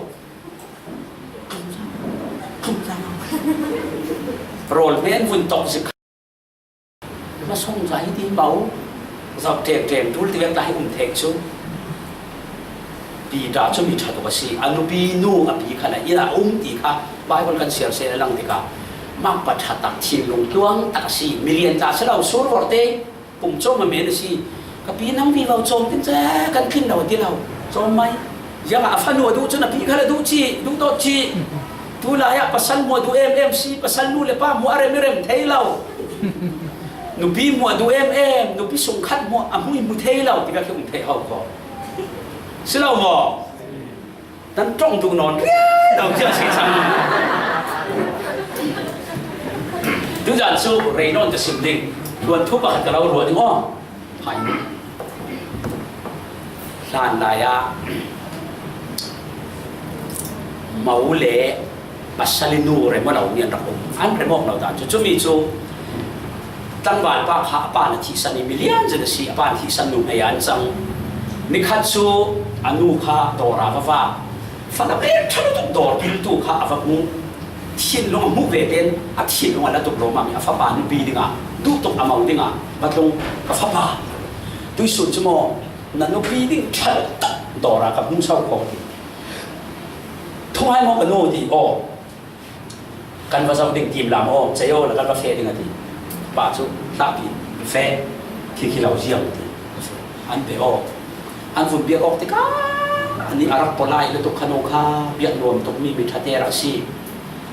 Rawl hme an vun tawk zik kha. Masung ca hi ti bau. Zak ṭem ṭem tul ti vek ta hi um thei cu. Peter cu mi ṭha tuk a si. A nupi nu a pi khan a inn ah a um ti kha Bible kan siar seh a lang tikah mah pa ṭha tak, thinlung tluang tak a si. Milian tla si lo, sur vorh te, pum cawm a men a si. Ka pi, nang vivo cawm tin ca kan tlin lo a ti lo. Cawm mai. Ziangah a fanu a duh cun a pi khal a duh cih, duh dawt cih. Tulai ah pasal mu a duh em em si, pasal nu le pa mu a rem i rem thei lo. Nupi mu a duh em em, nupi sungkhat mu a hmu i hmu thei lo, tivek hi um thei ho ko. Si lo maw? Nan ṭong duh nawn riau lo tiang si cang. Tuzan cu rei nawn ka sim ding. Tuan thu pakhat ka lo ruah ding aw. Hai. Hlan lai ah mo le pasal i nu rem a lo mi an rak um. An rem awk lo dan cu. Cumi cu tlangval pa kha a pa na thihsan i milian zet a si, a pa na thihsan nu hmei ah an cang. Nikhat cu a nu kha dawr ah va vak. Fala ve ṭha lutuk dawr piltu kha a va hmuh. Thinlung a hmuh ve tein a thinlung a la tuk lawmam i a fapa nupi dingah duh tuk a mo dingah va tlung. Ka fapa, tuisun cu maw na nupi ding ṭha lutuk dawr ah ka hmu so ko ti. Thungai maw ka nu ti aw. Kan va zoh ding tim lam aw, cei aw, la kan va feh ding a ti. Pa cu tlahpi, feh, khi khi lo ziam ti. An pe aw. An vun biak awk tikah anih a rak pawlai lutuk kha nu kha biak nuam tuk mi, mi ṭhate rak si.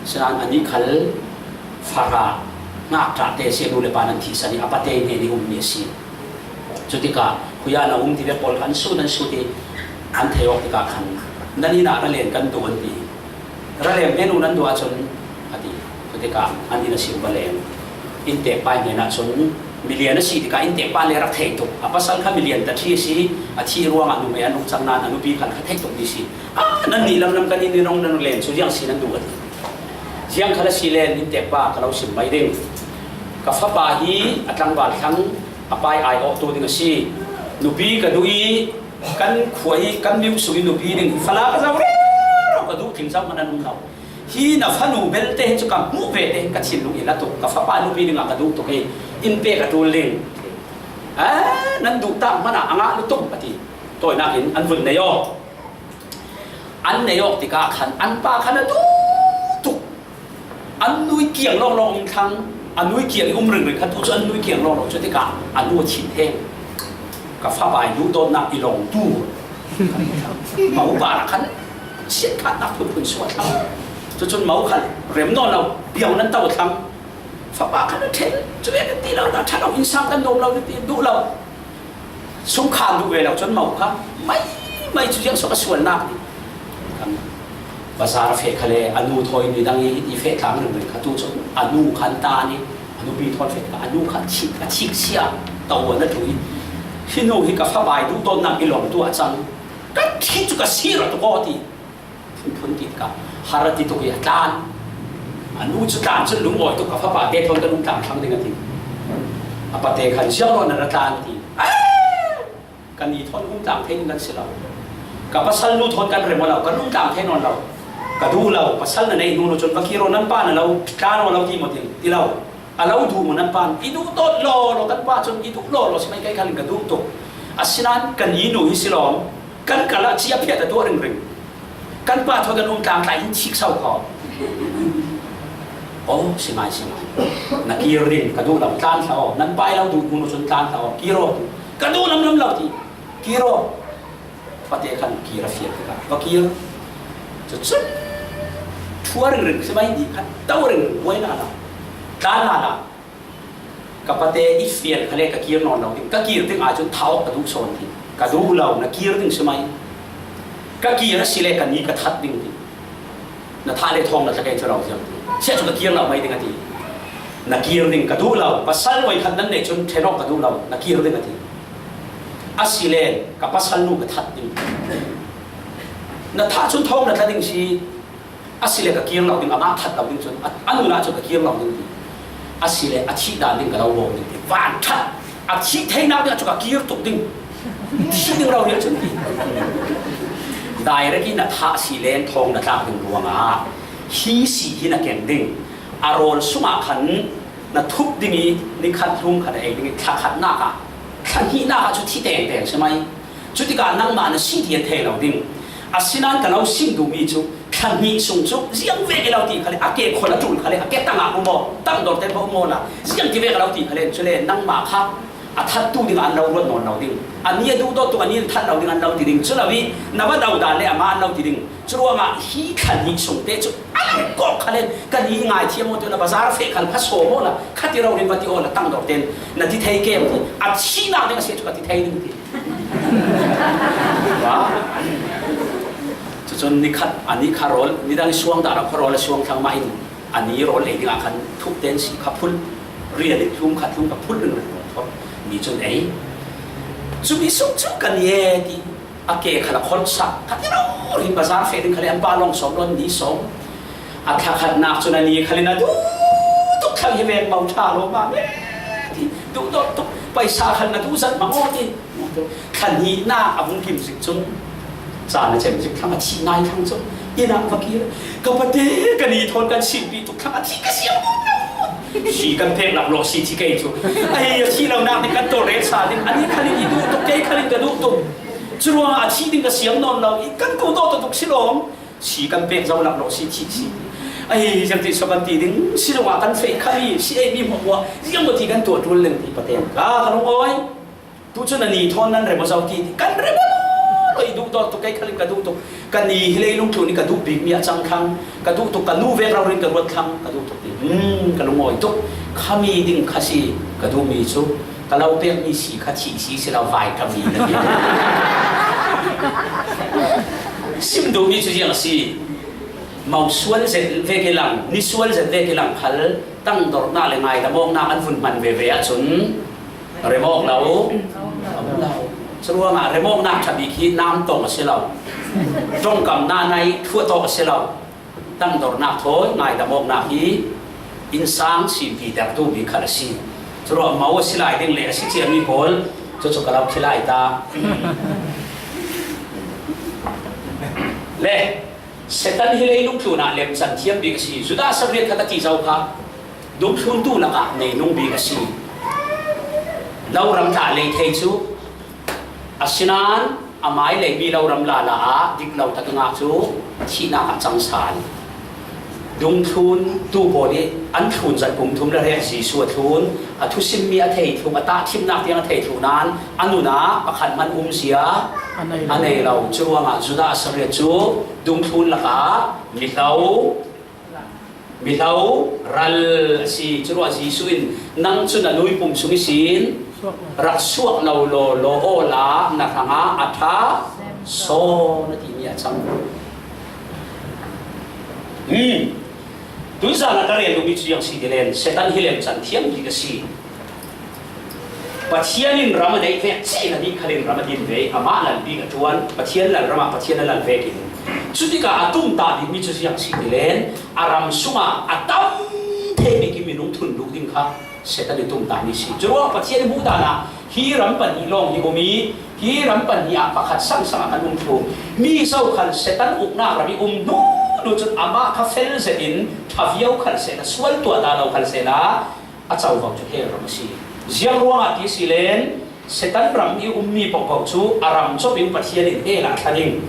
Sinan anih khal fara ngakṭah te si, a nu le pa nan thihsan i a pate hnen i ummi a si. Cutikah khuiah na um tivek pawl kha an sut, an sut i an thei awk tikah khan nan inn ah ralen kan duh an ti. Ralem he nu nan duh ahcun a ti. Cutikah an inn a si um va leng. Inntekpa hnen ahcun milian a si tikah inntekpa le rak thei tuk. A pasal kha milian ta ṭhi a si, a thih ruangah numei an uk cang nain a nupi khan kha theih tuk mi si. Ah, nan nih lamlam kan inn i rong nan len cu ziang si nan duh a ti. Ziang khal a si len inntekpa ka lo sim mai ding. Ka fapa hi a tlangval thlang a pai ai awhtu ding a si. Nupi ka duh i kan khua i kan miu sung i nupi ding fala ka zoh rero, ka duh tling zoh hmanh an um lo. Hi na fanu belte hi cu ka hmuh ve te hin ka thinlung i la tuk, ka fapa nupi dingah ka duh tuk i inn pe ka ṭul ding. Ah, nan duh tak hmanh ah a ngah lutuk a ti. Tawinak in an vun nei aw. An nei awk tikah khan an pa khan a duh tuk. An nui kiang lawnglawng um thlang, a nui kiang i um ringring khan tu cu an nui kiang lawnglawng cu tikah a nu a thin theng. Ka fapa i duhdawtnak i lawng tu. Mo pa rak khan siatkhatnak phunphun sual thlang. Cucun mo khan rem nawn lo, biang nan to thlang. Fapa khan a ṭhen, cu ve kan ti lo, dah ṭha lo, innsang kan nuam lo, duh lo. Sungkhan duh ve lo cun mo kha mai mai cu ziang suk a sualnak ni. Kan bazar a feh khale a nu thawi nui dang i, i feh tlang ringring kha tu cun a nu khan ta ni, a nupi thawn feh kha a nu khan chik, a chik sia to a na tu i, hi nu hi ka fapa i duhdawtnak i lawng tu a cang, ka ṭhit cu ka si rawh tuk aw ti. Phunphun ti tikah har a ti tuk i a tlan. A nu cu tlan cun lungawi tuk, ka fapa te thawn kan um tlang thlang ding a ti. A pate khan ziang lo nan a tlan ti. Kan i thawn um tlang thei ding kan si lo. Ka pasal nu thawn kan rem lo, kan um tlang thei nawn lo. Ka duh lo, pasal na neih hnu nu cun va kir aw, nan pa na lo tlan aw lo ti maw ti, ti lo. A lo duh maw nan pa? I duh dawt law law, kan pa cun i duh law law si mai, kei khan ka duh tuk. Asinain kan i nu hi si lawm, kan kal ah cia phiat a tuah ringring. Kan pa thawn kan um tlang tla in chik so kho. Aw, si ngai, si ngai. Na kir ding ka duh lo, tlan hlah aw. Nan pa i lo duh hnu nu cun tlan hlah aw. Kir aw. Ka duh lamlam lo ti. Kir aw. Pate khan kir a fial tikah va kir. Cucun ṭhua ringring si mai, ni khat to ringring buai lala, tlan lala. Ka pate i fial khale ka kir nawn lo ding, ka kir ding ahcun thah awk ka duh sawn ti. Ka duh lo, na kir ding si mai. Ka kir a si le ka ni ka that ding ti. Na thah le thawng na tla kei cu lo ziang ti. Siah cu ka kir lo mai ding a ti. Na kir ding ka duh lo, pasal voikhat nan neih cun ṭhen awk ka duh lo, na kir ding a ti. Asile ka pasal nu ka that ding. Na thah cun thawng na tla ding si. Asile ka kir lo ding, amah that lo ding cun a, a nun ah cun ka kir lo ding ti. Asile a thih dan ding ka lo bawm ding ti. Van ṭhat a thih theinak ding ah cu ka kir tuk ding. Thih ding lo rial cun ti. Direct in na thah si len thawng na tlak ding ruangah hi si hi na keng ding. A rawl sungah khan na thup ding i, ni khat hlum khat a ei ding i, thla khatnak ah, thla hnihnak ah cu thi tengteng si mai. Cutikah nangmah na si ti an thei lo ding. Asinain ka lo sim duhmi cu thla hnih sung cu ziang vek i lo ti khale, a ke khol a ṭul khale, a ke tangah um aw, tangdor te pah um aw la, ziang ti vek a lo ti khale, cule nangmah kha a thattu ding an lo ruat nawn lo ding, a ni a duhdawt tuk, a ni an that lo ding an lo ti ding, cu lo i na va do dan le amah an lo ti ding. Curuangah hi thla hnih sung te cu a lo kawk khale, ka ni ngaithiam aw ti aw la, bazar feh khal kha sawm aw la, kha ti rori va ti aw la, tangdor ten na ti thei kem ti, a thihnak ding a si cu ka ti thei ding ti. Wa. Cucun ni khat, a ni kha rawl, nidang i suang dah lo kha rawl a suang thlang mah in a ni rawl lei dingah khan thuk ten si kha phulh, rian in hlum khat hlum kha phulh ringring thawk. Ni cun ei, cumi sung cu kan ye ti a ke khal a khorh sak, kha ti rori bazar feh ding khale an pa lawng sawm lawn ni sawm. A thlakhatnak cun a ni khal in a duh tuk thlang hi ven mo ṭha lo mah me ti, duhdawt tuk paisa khal na duh zat mah aw ti. Thla hnihnak a vung kim zik cun caan a cem zik thlang a thih nai thlang cun inn ah va kir. Ka pate ka ni thawn kan simpi tuk thlang a thih ka siang lo. Si kan pek laklawh si thi kei cu. Ai, a thih lonak nih kan tawlrel sa ding. A ni khal in i duh tuk, kei khal in ka duh tuk. Curuangah a thih ding ka siang nawn lo i kan duhdawt tuk si lawm. Si kan pek zo laklawh si thih si. Ai, ziang ti so kan ti ding, si zongah kan feh khami, si ei mi hmuahhmuah, ziang maw ti kan tuah ṭul leng ti paten. Ka, ka lungawi. Tu cun a ni thawn nan rem aw zo ti, kan rem aw lo, i duhdawt tuk, kei khal in ka duh tuk. Ka ni hi leilung tlun i ka duh bikmi a cang thlang, ka duh tuk, ka nu vek rori in ka ruat thlang, ka duh tuk ti. Hmm, ka lungawi tuk. Khami ding kha si, ka duhmi cu. Ka lo pekmi si kha thih si si lo, vai ka mi na ti. Sim duhmi cu ziang a si. Mo sual zet vek i lang, ni sual zet vek i lang khal, tangdornak le ngaidam awknak an vun hman veve ahcun rem awk lo. Curuangah rem awknak ṭha bik hi nam tong a si lo. Ṭongkam na nai thuah tawk a si lo. Tangdornak thawi ngaidam awknak hi innsang simpi tertu bik khal a si. Curuah mo a si lai ding le a si ciami pawl cucu ka lo thi lai ta. Le Satan hi leilung tlunah lemcan thiam bik a si. Judah Iscariot kha ka ti zo kha dungthluntu lakah nei nung bik a si. Lo ram tla lei thei cu, asinain amai leimi lo ram lala ah dik lo tak i ngah cu thihnak ah cang sal. Dungthluntu pawl i an thlun zat kum thum le rek Jesuh a thlun, a thusimmi a thei thluk, a tahṭhimnak tiang a thei thluk nain a nun ah pakhat hmanh umzia a nei lo. Curuangah Judah Iscariot cu dungthlun lakah mihlo, mihlo ral a si. Curuah Jesuh in, "Nang cu na luipum sung ihsin rak suak lo law, law awla na hrangah a ṭha sawn," a timi a cang. Hmm. Tuizan ah ka rel duhmi cu ziang si ti len, Satan hi lemcan thiam bik a si. Pathian in ram a neih vek cih na nih khalin ram a din ve, amah lal bik a ṭuan, Pathian lal ram ah Pathian a lal vekin. Cutikah a tumtah bikmi cu ziang si ti len, a ram sungah a tam thei bik i minung thun duh ding kha Satan i tumtahmi si. Curuangah Pathian i hmuh dan ah hi ram pahnih lawng hi um i, hi ram pahnih ah pakhat sangsang ah kan um thung. Mi zokhal Satan uknak ram i um hnu hnu cun amah kha fel zetin ṭha viau khal sehla, sual tuah dah lo khal sehla, a covo cu hell ram a si. Ziang ruangah ti si len, Satan ram i ummi pohpoh cu a ram cop in Pathian in hell ah thla ding.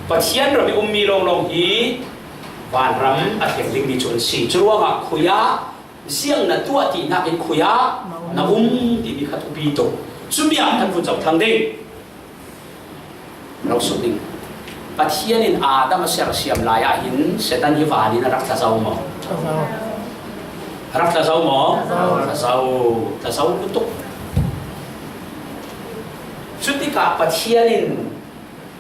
Pathian ram i ummi lawnglawng hi vanram a thleng dingmi cu an si. Curuangah khui ah ziang na tuah tinak in khui ah na um timi kha thupi tuk. Cumi ah kan vun zoh thlang ding. Lo suk ding. Pathian in Adam a sersiam lai ah hin Satan hi van in a rak tla zo maw? Tla zo. A rak tla zo maw? Tla zo. Tla zo. Tla zo lutuk. Cutikah Pathian in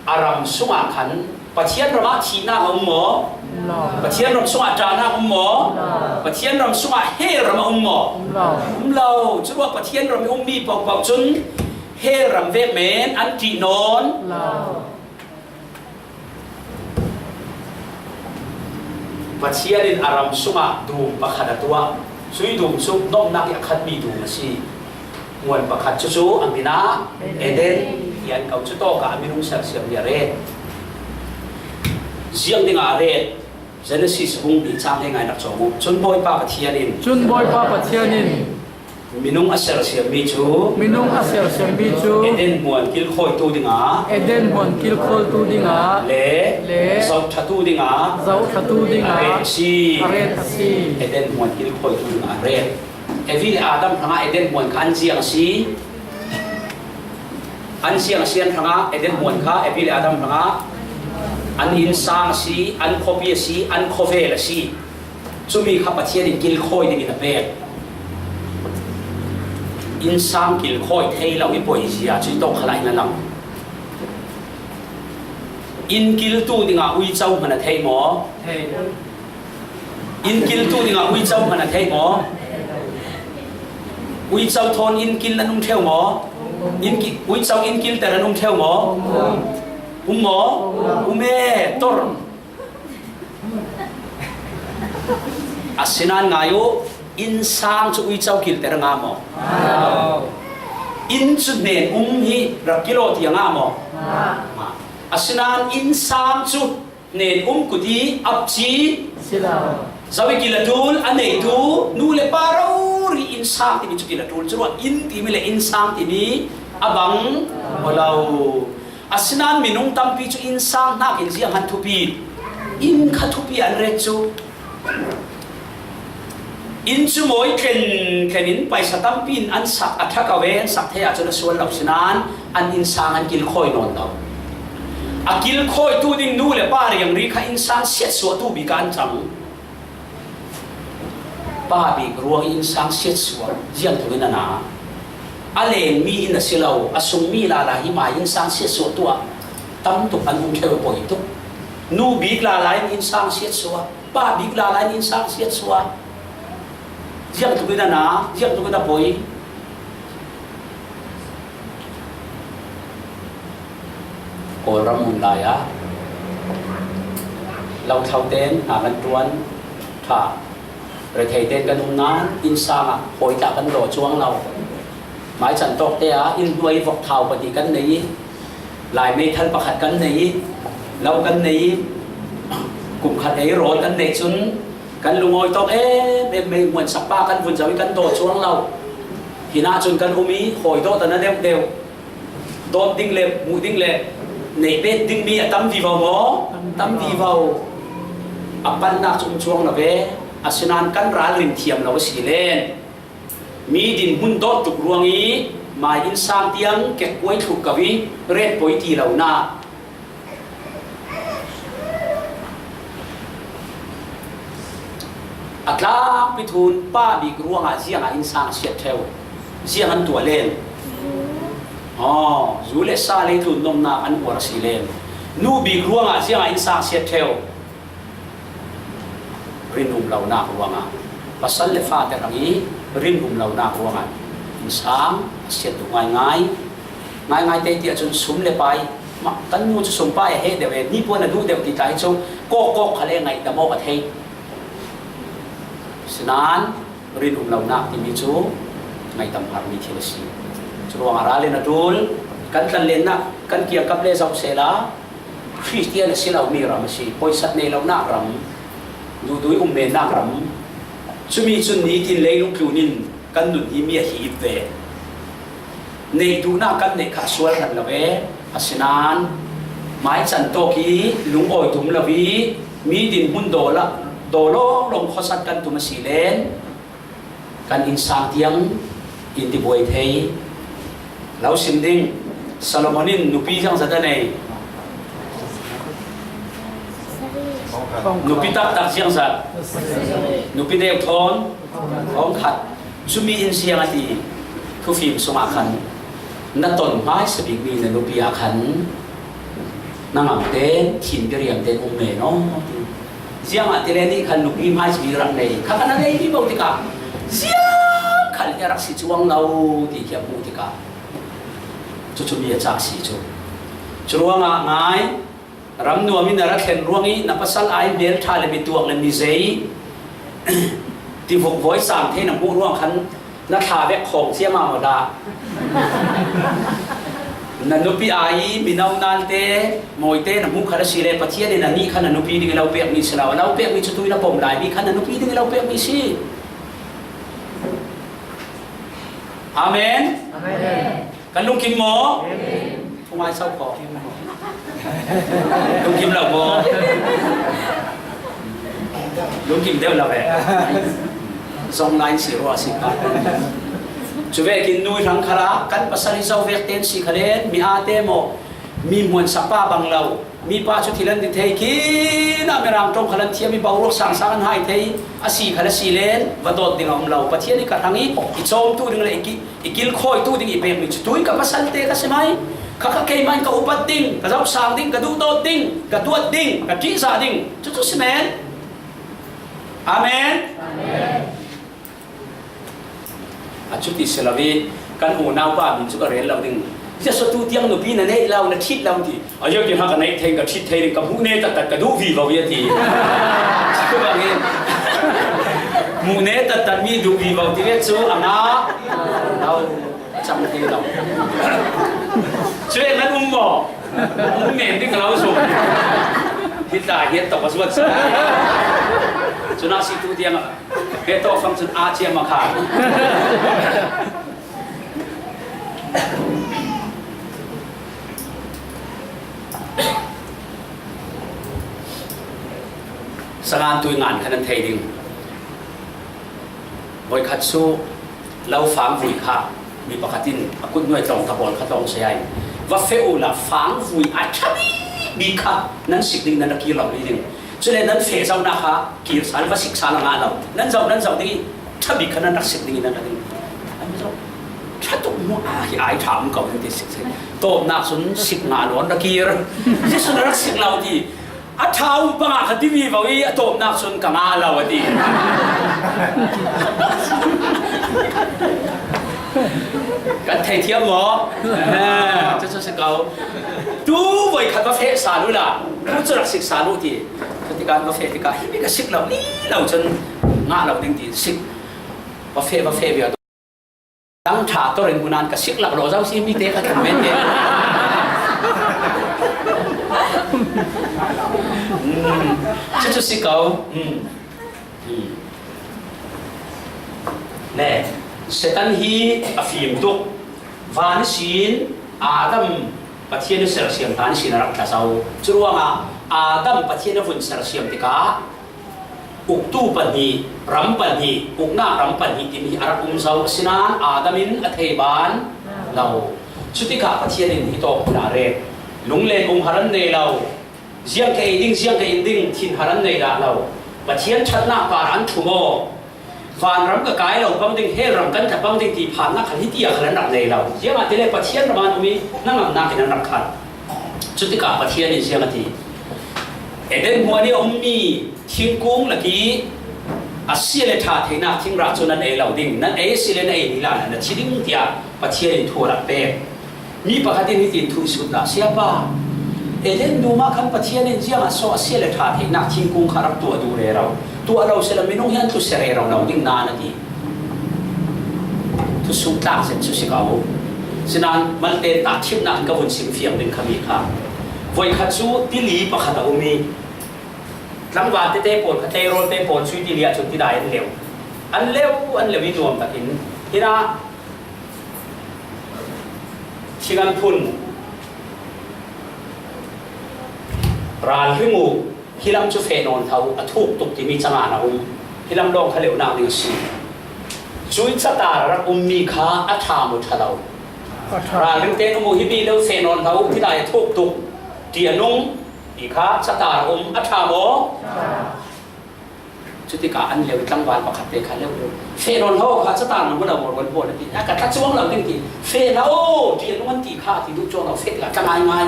a ram sungah khan Pathian ram ah thihnak a um maw? Lo. Pathian ram sungah ṭahnak um maw? Lo. Pathian ram sungah hell ram a um maw? Lo. Um lo. Curuah Pathian ram i ummi pohpoh cun hell ram vek men an ṭih nawn lo. Pathian in a ram sungah dum pakhat a tuah. Cui dum cu nomnak i a khatmi dum a si. Nguan pakhat cucu a min ah Eden tiah an ko. Cutawkah a minung sersiam hi a ret. Ziang dingah a ret? Genesis bung hnih cang he ngai nak cawng uh. Cun Bawipa Pathian in, cun Bawipa Pathian in Minung a sersiammi cu, minung a sersiammi cu, Eden hmuan kilkhawitu dingah, Eden hmuan kilkhawitu dingah, le, le, zohṭhatu dingah, zohṭhatu dingah, a ret a si, a ret a si. Eden hmuan kilkhawitu dingah a ret. Evi le Adam hrangah Eden hmuan kha an ziang a si. An ziang a si, an hrangah, Eden hmuan kha Evi le Adam hrangah an innsang a si, an khuapi a si, an khawvel a si. Cumi kha Pathian in kilkhawi dingin a pek. Innsang kilkhawi thei lo i poi zia cu i tawng khalah in a lang. Inn kiltu dingah uico hman a theih maw? Thei. Inn kiltu dingah uico hman a theih maw? Uico thawn inn kil an um ṭheu maw? Inn ki-, uico inn kilter an um ṭheu maw? Um maw? Um e, tor. Asinain ngai uh, innsang cu uico kilter a ngah maw? Inn cu hnen um hi rak kilawh ti a ngah maw? Ngah. Asinain innsang cu hnen um kut i ap ci. Si lo. Zo i kil a ṭul, a neitu nu le pa rori innsang timi cu kil a ṭul. Curuangah inn timi le innsang timi a bang aw lo. Asinain minung tampi cu innsang hnakin ziang an thupi, inn kha thupi an ret cu. Inn cu mawi tlen tlen in paisa tampi in an sak, a ṭha ko ve, an sak thei ahcun a sual lo sinain an innsang an kilkhawi nawn lo. A kilkhawitu ding nu le pa riangri kha innsang siatsuahtu bik ah an cang. Pa bik ruang i innsang siatsuah ziangtluk in a na. A lengmi in a si lo, a sungmi lala hi mah innsang siatsuahtu ah tam tuk an um ṭheu, a poi tuk. Nu bik lala in innsang siatsuah, pa bik lala in innsang siatsuah. Ziangtluk in a na, ziangtluk in a poi. Kawlram um lai ah lo thlo tein hna kan ṭuan ṭha. Rethei tein kan um nain innsang ah hawi tla kan daw cuang lo. Mai can tawk te ah inn hnuai vok thau pahnih kan nei i, Lai meithal pakhat kan nei i, lo kan nei i, kum khat ei rawl kan neih cun kan lungawi tawk em em, mei hmuansak pa kan vun zoh i kan daw cuang lo. Hin ahcun kan um i hawi dawh ta na deuh deuh. Dawt ding le hmuh ding le neih bet dingmi a tam vivo maw? Tam vivo. A panhnak cu um cuang lo ve. Asinain kan ralrin thiam lo a si len mi dinhmun dawt tuk ruang i mai innsang tiang kekkuai thluk ko i ret poi ti lonak. A tlangpi thun pa bik ruangah ziangah innsang a siat ṭheu? Ziang an tuah len? Aw, zu le sa lei tlun nomnak an uar a si len. Nu bik ruangah ziangah innsang a siat ṭheu? Rin um lonak ruangah, pasal le fate hrang i rin um lonak ruangah innsang a siat duh ngaingai. Ngaingai te ti ahcun sum le pai, mah, kan nu cu sum pai a heh deuh e, hnipuan a duh deuh ti tla hi cu kawkkawk khal e, ngaihdam awk a theih. Sinain rin um lonak timi cu ngaihdam harmi thil a si. Curuangah ral in a ṭul, kan tlanlennak kan kiangkap le zoh sehla, Khristian a si lomi ram a si, poisat nei lonak ram, duhdui um mennak ram, cumi cun nitin leilung tlun in kan nun hi mi a hi ip ve. Neih duhnak kan neih kha a sual hran lo e, asinain mai can tawk i lungawi tum lo i mi dinhmun daw la-, daw lawnglawng khuasat kan tum a si len, kan innsang tiang in ti buai thei. Lo sim ding, Solomon in nupi ziangzat a nei? Nupi taktak ziangzat? Nupi deuh thawn? Thawng khat. Cumi in ziang a ti? Thufim sungah khan na ton hmaisa bikmi na nupi ah khan na ngamte thin biriam tein um men aw ti. Ziangahtile nih khan nupi hmaisa bik rak nei kha, khan a nei vivo tikah ziang khal hi a rak si cuang lo ti khi a hmuh tikah cucu mi a cak si cu. Curuangah ngai, ram nuam in a ra thlen ruang i na pasal ai hmel ṭha le mi tuak le mi zei tivuk voi sang thei na hmuh ruang khan na thla vek khawng ciam ah maw dah? Na nupi ai mino nalte mawite na hmuh khat a si le Pathian in a nih khan a nupi ding i lo pekmi si lo, a lo pekmi cu tu in a pom lai mi khan a nupi ding i lo pekmi si. Amen. Amen. Kan lungkim maw? Amen. Thungai sau ko. Lungkim lo maw? Lungkim deuh lo ve. Zong ngai si rua si ka. Chuvekin nui hrang khara kan pasal hi zo vek ten si khalen mi ate maw? Mi hmuan sakpa bang lo. Mipa chu thil an ti thei khin a, Mirang ṭawng khal an thiam i, boruak sang sang an hai thei, a si khal a si len, va dawt ding a um lo. Pathian i ka hrang i, i chawmtu ding le i ki-, i kilkhawitu ding i pek mi chu tuin ka pasalte ka si mai. Kha kha keimah in ka upat ding, ka zauh sang ding, ka duhdawt ding, ka duat ding, ka ṭihzah ding. Chu chu si men. Amen. Amen. A chuti si lo i, kan unaupa min chu ka rel lo ding. Jesu tu tiang nupi na neih lo, na ṭhit lo ti. A ziak ti ha ka neih thei, ka ṭhit thei ding, ka hmuh ne tat tat ka duh vivo i a ti. Chu bang i, hmuh ne tat tat mi duh vivo ti ve chu a ngah lo, chang thei lo. Chu e nan um maw? Um men ding ka lo sung. Hi ta hiat tawk a zuat sa. Chu na si tu tiang a. He tawh fang chun a chiam a kha. Sangan tui ngan khan an thei ding. Voi khat chu lo fang vui kha mi pakhat in a kut nuai tawng ka bawl kha tawng se ai. Va fe u la fang vui a ṭha bik bik kha nan sik ding nan a kir lo ni ding. Chule nan feh zauna kha kir sal va sik sal a ngah lo. Nan zau, nan zau ding i ṭha bik kha nan rak sik ding i nan rak ding. An zau. Ṭha tuk mu a hi ai ṭha um ko nan ti sik sik. Tawpnak chun sik ngah lo an rak kir. Jesu na rak sik lo ti. A ṭha um panga kha ti vivo i a tawpnak chun ka ngah lo a ti. Kan thei thiam maw? Eh, chu chu si ko. Tu voi khat va feh sal u la. Tu chu rak sik sal u ti. Chutikah va feh tikah, himi ka sik lo ni lo chun ngah lo ding ti sik. Va feh, va feh viau. Dang ṭha tawrin hunan ka sik lak lo zo si mi te ka thum men te. Hmm. Chu chu si ko. Hmm. Hmm. Ne, Satan hi a fim tuk. Van ihsin Adam Pathian i sersiam hlan ihsin a rak tla zo. Churuangah Adam Pathian a vun sersiam tikah uktu pahnih, ram pahnih, uknak ram pahnih timi a rak um zo. Asinan Adam in a thei ban lo. Chutikah Pathian in hi tawk hna rek. Lunglen um har an nei lo. Ziang ka ei ding, ziang ka in ding, thinhar an nei dah lo. Pathian ṭhatnak par an ṭhum aw. Vanram ka kai lo pang ding, hell ram kan tla pang ding ti phannak khan hiti ah khan an rak nei lo. Ziangahtile Pathian ram an um i, nangamnak in an rak khat. Chutikah Pathian in ziang a ti. Eden hmuan i a ummi thingkung lak i a sia le ṭha theihnak thingrah cu nan ei lo ding, nan ei a si le na ei ni la na thi ding tiah Pathian in thu a rak pek. Mi pakhat in hitin thu i sut hna, Siapa, Eden dum ah khan Pathian in ziangah so a sia le ṭha theihnak thingkung kha rak tuah duh rero, tuah lo sehla minung hi an tlu sia rero lo ding nan a ti. Thusuk tlak zet cu si ko. Sinan malte tahṭhimnak in ka vun sim fiang ding kha mi kha. Voikhat cu tili pakhat a um i, tlangval tete pawl kha tleirawl te pawl cu tili ah cun tidai an leu. An leu, an leu i nuam takin. Hinah, thing an phun, ralring uh, hi lam cu feh nawn hlah uh, a thuk tuk timi cangan a um. Hi lam lawng kha leuhnak ding a si. Cui catar a rak ummi kha a ṭha maw ṭha lo? A ṭha. Ralring tein um uh, himi leu feh nawn hlah uh, tidai a thuk tuk, ṭianung ti kha catar a um, a ṭha maw? Cutikah an leu i tlangval pakhat te kha leu, feh nawn hlah kha catar na hmu lo maw, ruan pawl a ti. A ka tla cuang lo ding ti, feh hlah aw, ṭianung an ti kha a ti duh cuang lo, feh tikah tla ngaingai.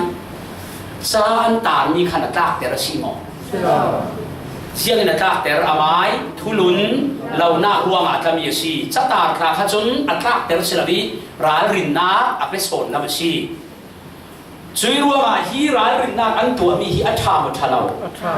Ca an tarmi khan a tlakter a si maw? Ziangin a tlakter, amai thulun lonak ruangah a tlami a si. Catar tla kha cun a tlakter si lo i ralrinnak a pe sawn lam a si. Cui ruangah hi ralrinnak an tuahmi hi a ṭha maw ṭha lo? A ṭha.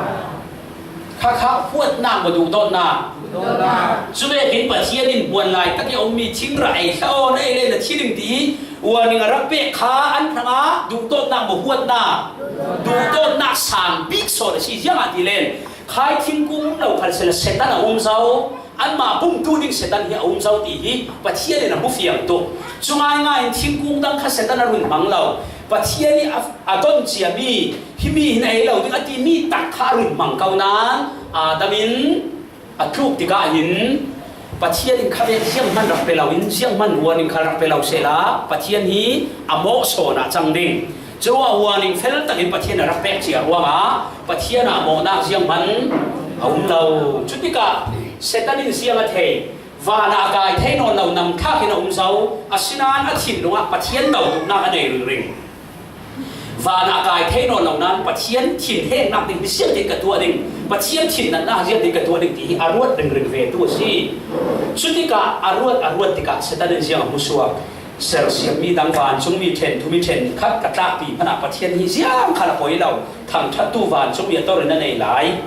Khakha huatnak maw duhdawtnak? Duhdawtnak. Cuvekin Pathian in hmuan lai tak i a ummi thingrah ei hlah aw, na ei le na thi ding ti hi Warning a rak pek kha an hrangah duhdawtnak mawhhuatnak, duhdawtnak sang bik sawn a si. Ziangahtile khai thingkung um lo khal sehla Satan a um zo. Anmah bumtu ding Satan hi a um zo ti hi Pathian in a hmu fiang tuk. Cu ngaingai in thingkung dang kha Satan a run hmang lo. Pathian i a, a don ciami himi hin a ei lo ding a timi tak kha a run hmang ko nain Adam in a tluk tikah hin Pathian in khavek zianghman rak pe lo in, zianghman warning khal rak pe lo sehla Pathian hi a mawh sawn ah cang ding. Curuangah warning fel takin Pathian a rak pek cia ruangah Pathian ah mawhnak zianghman a um lo. Cutikah Satan in ziang a thei? Van ah a kai thei nawn lo namthlak in a um zo. Asinain a thinlung ah Pathian dotuknak a nei ringring. Van ah a kai thei nawn lo nain Pathian thinhengnak ding hi ziangtin ka tuah ding, Pathian thinnatnak ziangtin ka tuah ding ti hi a ruat ringring ve tu a si. Cutikah a ruat, a ruat tikah Satan in ziang a hmusuak? Sersiammi dang, vancungmi ṭhen, thumi ṭhen khat ka tlakpi hmanah Pathian hi ziang khal a poi lo, thangṭhattu vancungmi a torin a nei lai.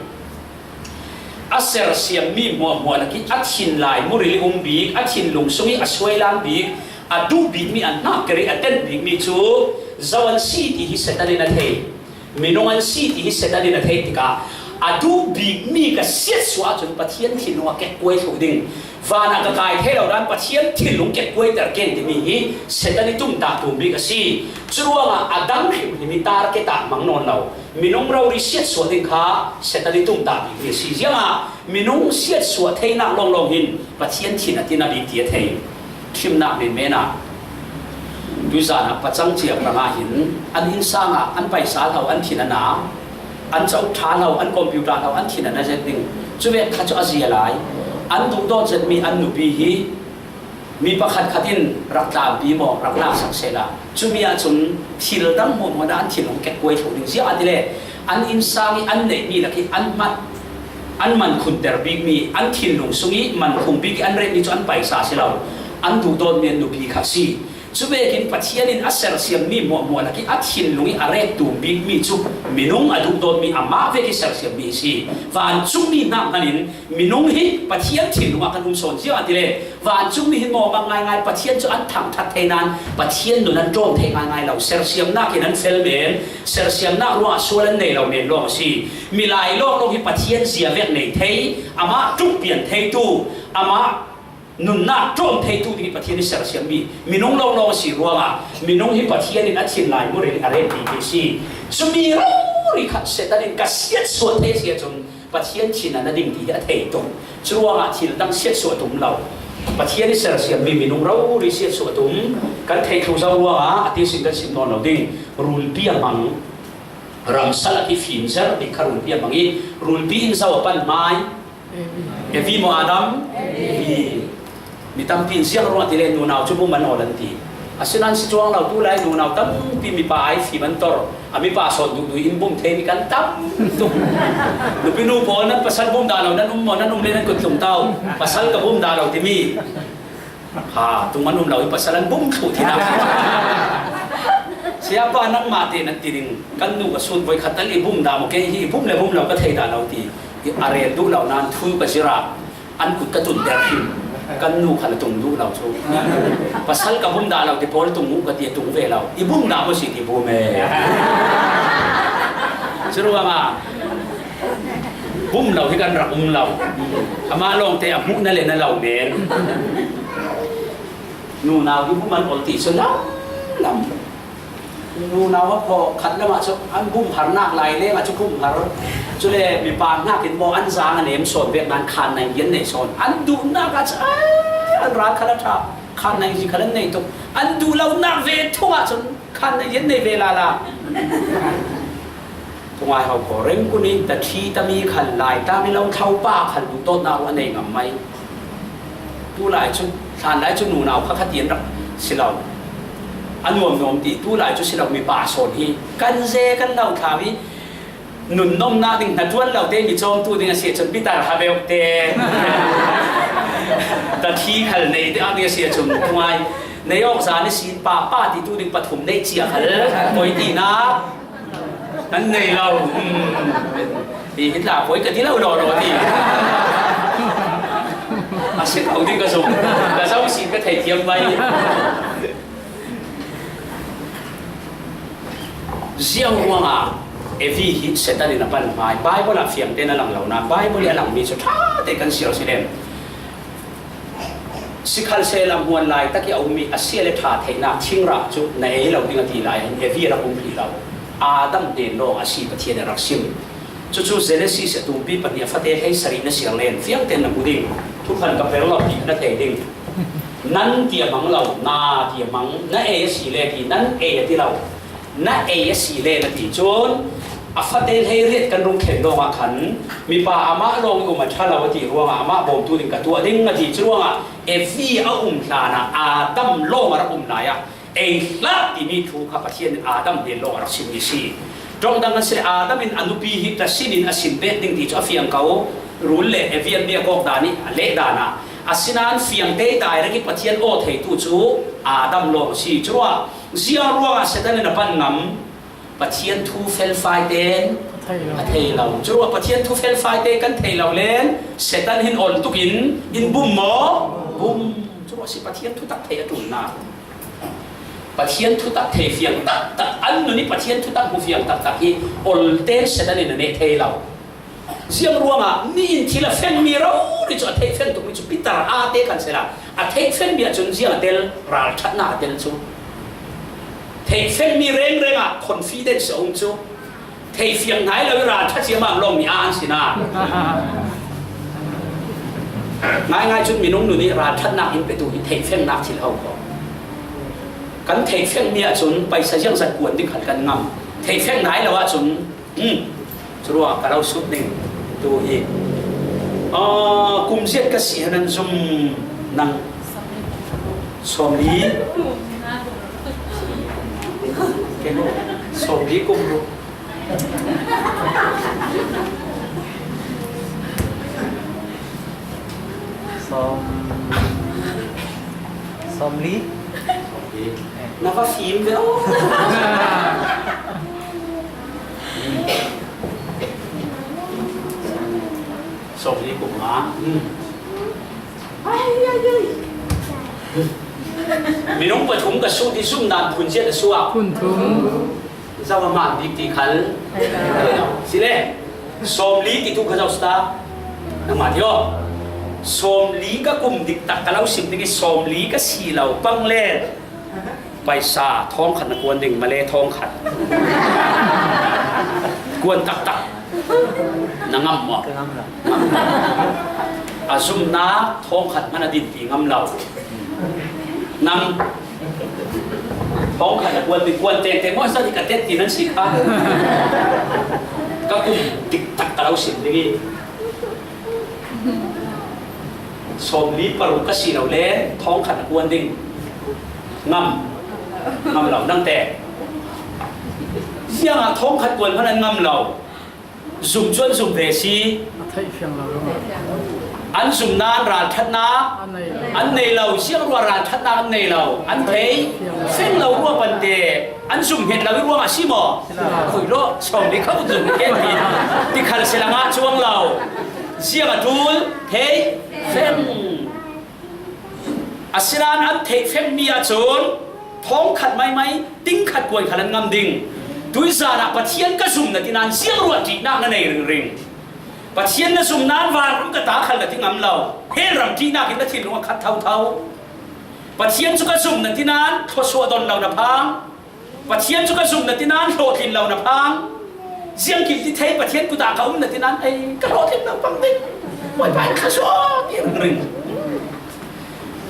A sersiammi hmuahhmuah lakih a thin lai muril i um bik, a thinlung sung i a suailang bik, a duh bikmi, a hnak kir i a tenh bikmi cu zo an si ti hi Satan in a thei. Minung an si ti hi Satan in a theih tikah a duh bikmi ka siatsuah ahcun Pathian thinlung a kekkuai thluh ding. Van ah ka kai thei lo nain Pathian thinlung kekkuaiter ken timi hi Satan i tumtah tum bik a si. Curuangah a dang hrimhrim i target ah hmang nawn lo. Minung rori siatsuah ding kha Satan i tumtah bikmi a si. Ziangah minung siatsuah theinak lawnglawng hin Pathian thin a tin a bik ti a thei. Ṭhimnak menmen ah tuizan ah pacang cia hrangah hin an innsang ah an paisa hlo an thin a na, an cohṭha hlo, an computer hlo an thin a na zet ding. Cuvek kha cu a zia lai. An duhdawt zetmi an nupi hi mi pakhatkhat in rak tlampi maw, rak laksak sehla, cumi ahcun thil dang hmuahhmuah dah an thinlung kekkuai thluh ding. Ziangahtile an innsang i an neihmi lak i an hmat, an man khunter bikmi, an thinlung sung i man khung bik i an retmi cu an paisa si lo, an duhdawtmi an nupi kha si. Cuvekin Pathian in a sersiammi hmuahhmuah lak i a thinlung i a ret tum bikmi cu minung a duhdawtmi amah vek i sersiammi a si. Vancungmi hnak hmanh in minung hi Pathian thinlung ah kan um sawn ziangahtile, vancungmi hin mawhmang ngaingai Pathian cu an thangṭhat thei nain Pathian nun an ṭawm thei ngaingai lo. Sersiamnak in an fel men, sersiamnak ruangah sual an nei lo men lawng a si. Milai lawnglawng hi Pathian zia vek nei thei, amah ṭuk pian theitu, amah nunnak ṭawm theitu ding hi Pathian i sersiammi minung lawnglawng a si ruangah minung hi Pathian in a thin lai muril a ret bik a si. Cumi rori kha Satan in ka siatsuah thei a si ahcun Pathian thin a na ding ti hi a thei tuk. Curuangah thil dang siatsuah tum lo. Pathian i sersiammi minung rori siatsuah tum kan theih thlu zo ruangah a tisin kan sim nawn lo ding. Rulpi a hmang, ramsal a kifim zer bik kha rulpi a hmang i, rulpi in zo a pan hmai? Evi maw Adam? Evi. Mi tampi in ziang ruang ti le nunau cu bum an awl an ti. Asinain si cuang lo, tu lai nunau tampi mipa ai fim an tor. A mipa sawn duhdui in bum theimi kan tam tuk. Nupi nu pawl nan pasal bum dah lo, nan um maw, nan um le nan kut tlung tau. Pasal ka bum dah lo timi. Ha, tung an um lo i pasal an bum thluh thinak. Sayapa, nangmah te nan ti ding, kan nu ka sut voi khat tal i bum dah maw, kei hi i bum le bum lo ka thei dah lo ti. I a rel duh lo nain thu ka zirh ah an kut ka tunter hrim. Kan nu kha la tung duh lo cu. Pasal ka bum dah lo ti pawl tung uh ka ti a tung ve lo. I bum dah maw si ti bum e. Curuangah bum lo hi kan rak um lo. Amah lawngte a hmuh na le na lo men. Nunau hi bum an ol ti cu lam lam. Nunau a phaw khat lam ah cu an bum harnak lai leng ah cu bum har. Cule mipa hnakin maw an zaang a nem sawn vek nain khan nai an nei sawn. An duhnak ah cu, ai, an ral khal a ṭha. Khan nai zi khal an nei tuk. An duh lonak ve thung ah cun khan nai an nei ve lala. Tungai ho ko rengkun i tathi tami khal lai tami lo thlo pa khal duhdawtnak ruh a nei ngam mai. Tulai cu, hlan lai cu nunau kha khatian rak si lo. A nuamnuam ti tulai cu si lo, mipa sawn hi kan ze kan lo thlau i nun nomnak ding hnaṭuan lo te mi cawmtu ding a si ahcun bitar habeuh te, tathi khal nei te ah ding a si ahcun tungai nei awk zan ihsin pa, pa titu ding pathum neih cia khal poi tinak an nei lo. Hmm. Hi, hi tla poi ka ti lo law law ti. A si ko ding ka zong. Ka zo si ka thei thiam mai. Ziang ruangah Evi hi Satan in a pan hmai, Bible ah fiangte na lang lo na, Bible hi a lang mi cu ṭha te kan si lo si lem. Sikhalsehla hmuan laitak i a ummi a sia le ṭha theihnak thingrang cu na ei lo ding a ti lai hin Evi a rak um hrih lo. Adam hnen lawng a si Pathian in a rak sim. Cucu Genesis a tumpi pahnih a fate hlei sarih na siar len fiangten na hmu ding. Thuphan ka per lo ti na thei ding. Nan ti a hmang lo, na ti a hmang, na ei a si le ti nan ei a ti lo. Na ei a si le na ti cun a fate hleiriat kan rung thlen lawngah khan mipa amah lawng i um a ṭha lo a ti ruangah amah bawmtu ding ka tuah ding a ti cu ruangah Evi a um hlanah Adam lawng a rak um lai ah ei hlah timi thu kha Pathian in Adam hnen lawng a rak simmi si. Ṭongdang kan si le Adam in a nupi hi tlasin in a sim pek ding ti cu a fiang ko. Rul le Evi an bia kawk dan i a leh dan ah asinain fiangte direct i Pathian aw theitu cu Adam lawng a si. Curuah ziang ruangah Satan in a pan ngam? Pathian thu felfai ten a thei lo. Curuah Pathian thu felfai te kan thei lo len Satan hin ol tuk in in bum maw? Bum. Curuah si Pathian thutak thei a ṭulnak. Pathian thutak thei fiang taktak, an nun i Pathian thutak hmu fiang taktak hi ol ten Satan in a neh thei lo. Ziang ruangah mi in thil a fengmi rori cu a theih feng tukmi cu Peter aa te kan si la, a theih fengmi ahcun ziang a tel, ralṭhatnak a tel cu. Theih fengmi rengreng ah confidence a um cu. Theih fiang hnai lo i ralṭha ciammam lawngmi aa an si na. Ngaingai cun minung nun i ralṭhatnak in petu hi theih fengnak thil a ho ko. Kan theih fengmi ahcun paisa ziangzat kuan ding khan kan ngam. Theih feng hnai lo ahcun, um, curuangah ka lo sut ding. Tu hi, aa, kum ziat ka si nan zum nang? Sawmli. Sawmli kum ruk. Sawm, sawmli. Na va fim ve aw. Sawmli kum ah. Ai, ai, ai. Minung pathum ka sut i zumhnak phun ziat a suak. Phun thum. Zoh a hmaan bik ti khal si le. Sawmli ti tu kha zoh si ta. Nangmah ti aw. Sawmli ka kum dik tak ka lo sim ding i sawmli ka si lo pang le paisa thawngkhat na kuan ding, male thawngkhat. Kuan taktak. Na ngam maw? Ka ngam lo. A zumhnak thawngkhat hmanh a din ti ngam lo. Nang thawngkhat a kuan ding, kuan tengteng maw, zat i ka tet ti nan si kha. Ka kum dik tak ka lo sim ding i sawmli paruk ka si lo le thawngkhat a kuan ding ngam, ngam lo. Nang te ziangah thawngkhat kuan hmanh an ngam lo? Zum cu an zum ve si. A theih fiang lo ruangah. An zum nain ralṭhatnak an nei lo. An nei lo, ziang ruah ralṭhatnak an nei lo. An thei fiang lo ruah pante an zum hnget lo i ruangah si maw? Si lo. Khui law, sawmli kha vun zum hnget ti, ti khal si lengah cuang lo. Ziang a ṭul, thei feng. Asinain an theih fengmi ahcun thawngkhat maimai, tingkhat kuan khal an ngam ding. Tuizan ah Pathian ka zum na ti nain ziang ruah ṭihnak na nei ringring. Pathian na zum nain vanram ka ta khal na ti ngam lo. Hell ram ṭihnak in na thinlung a khat thotho. Pathian cu ka zum na ti nain thluasuah don lo na phang. Pathian cu ka zum na ti nain hlawhtling lo na phang. Ziangkim ti thei Pathian kut ah ka um na ti nain ei ka hlawhtling lo pang ding. Bawipa in thluasuah ti ringring.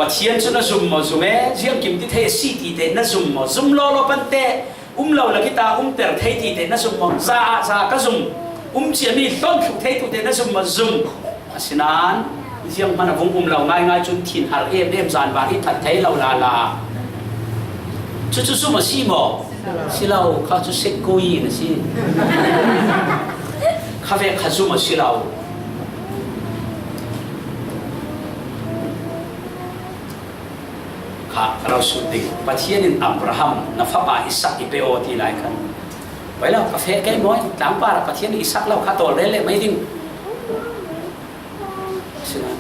Pathian cu na zum maw zum e, ziangkim ti thei a si ti te na zum maw zum lawlaw pante, um lo lak i ta umter thei ti te na zum maw, za ah za ka zum, um ciami hlawnthluk thei tu te na zum maw zum. Asinain zianghman a vung um lo ngaingai cun thinhar em em zan bak i that thei lo lala. Cucu zum a si maw? Si lo, kha cu sekui na si. Kha ve kha zum a si lo. Kha ka lo sut ding. Pathian in Abraham, na fapa Isak i pe aw ti lai khan. Vai lo, ka feh kei maw? Tlangpar ah Pathian in Isak lo kha tawl rel leh mai ding. Asinain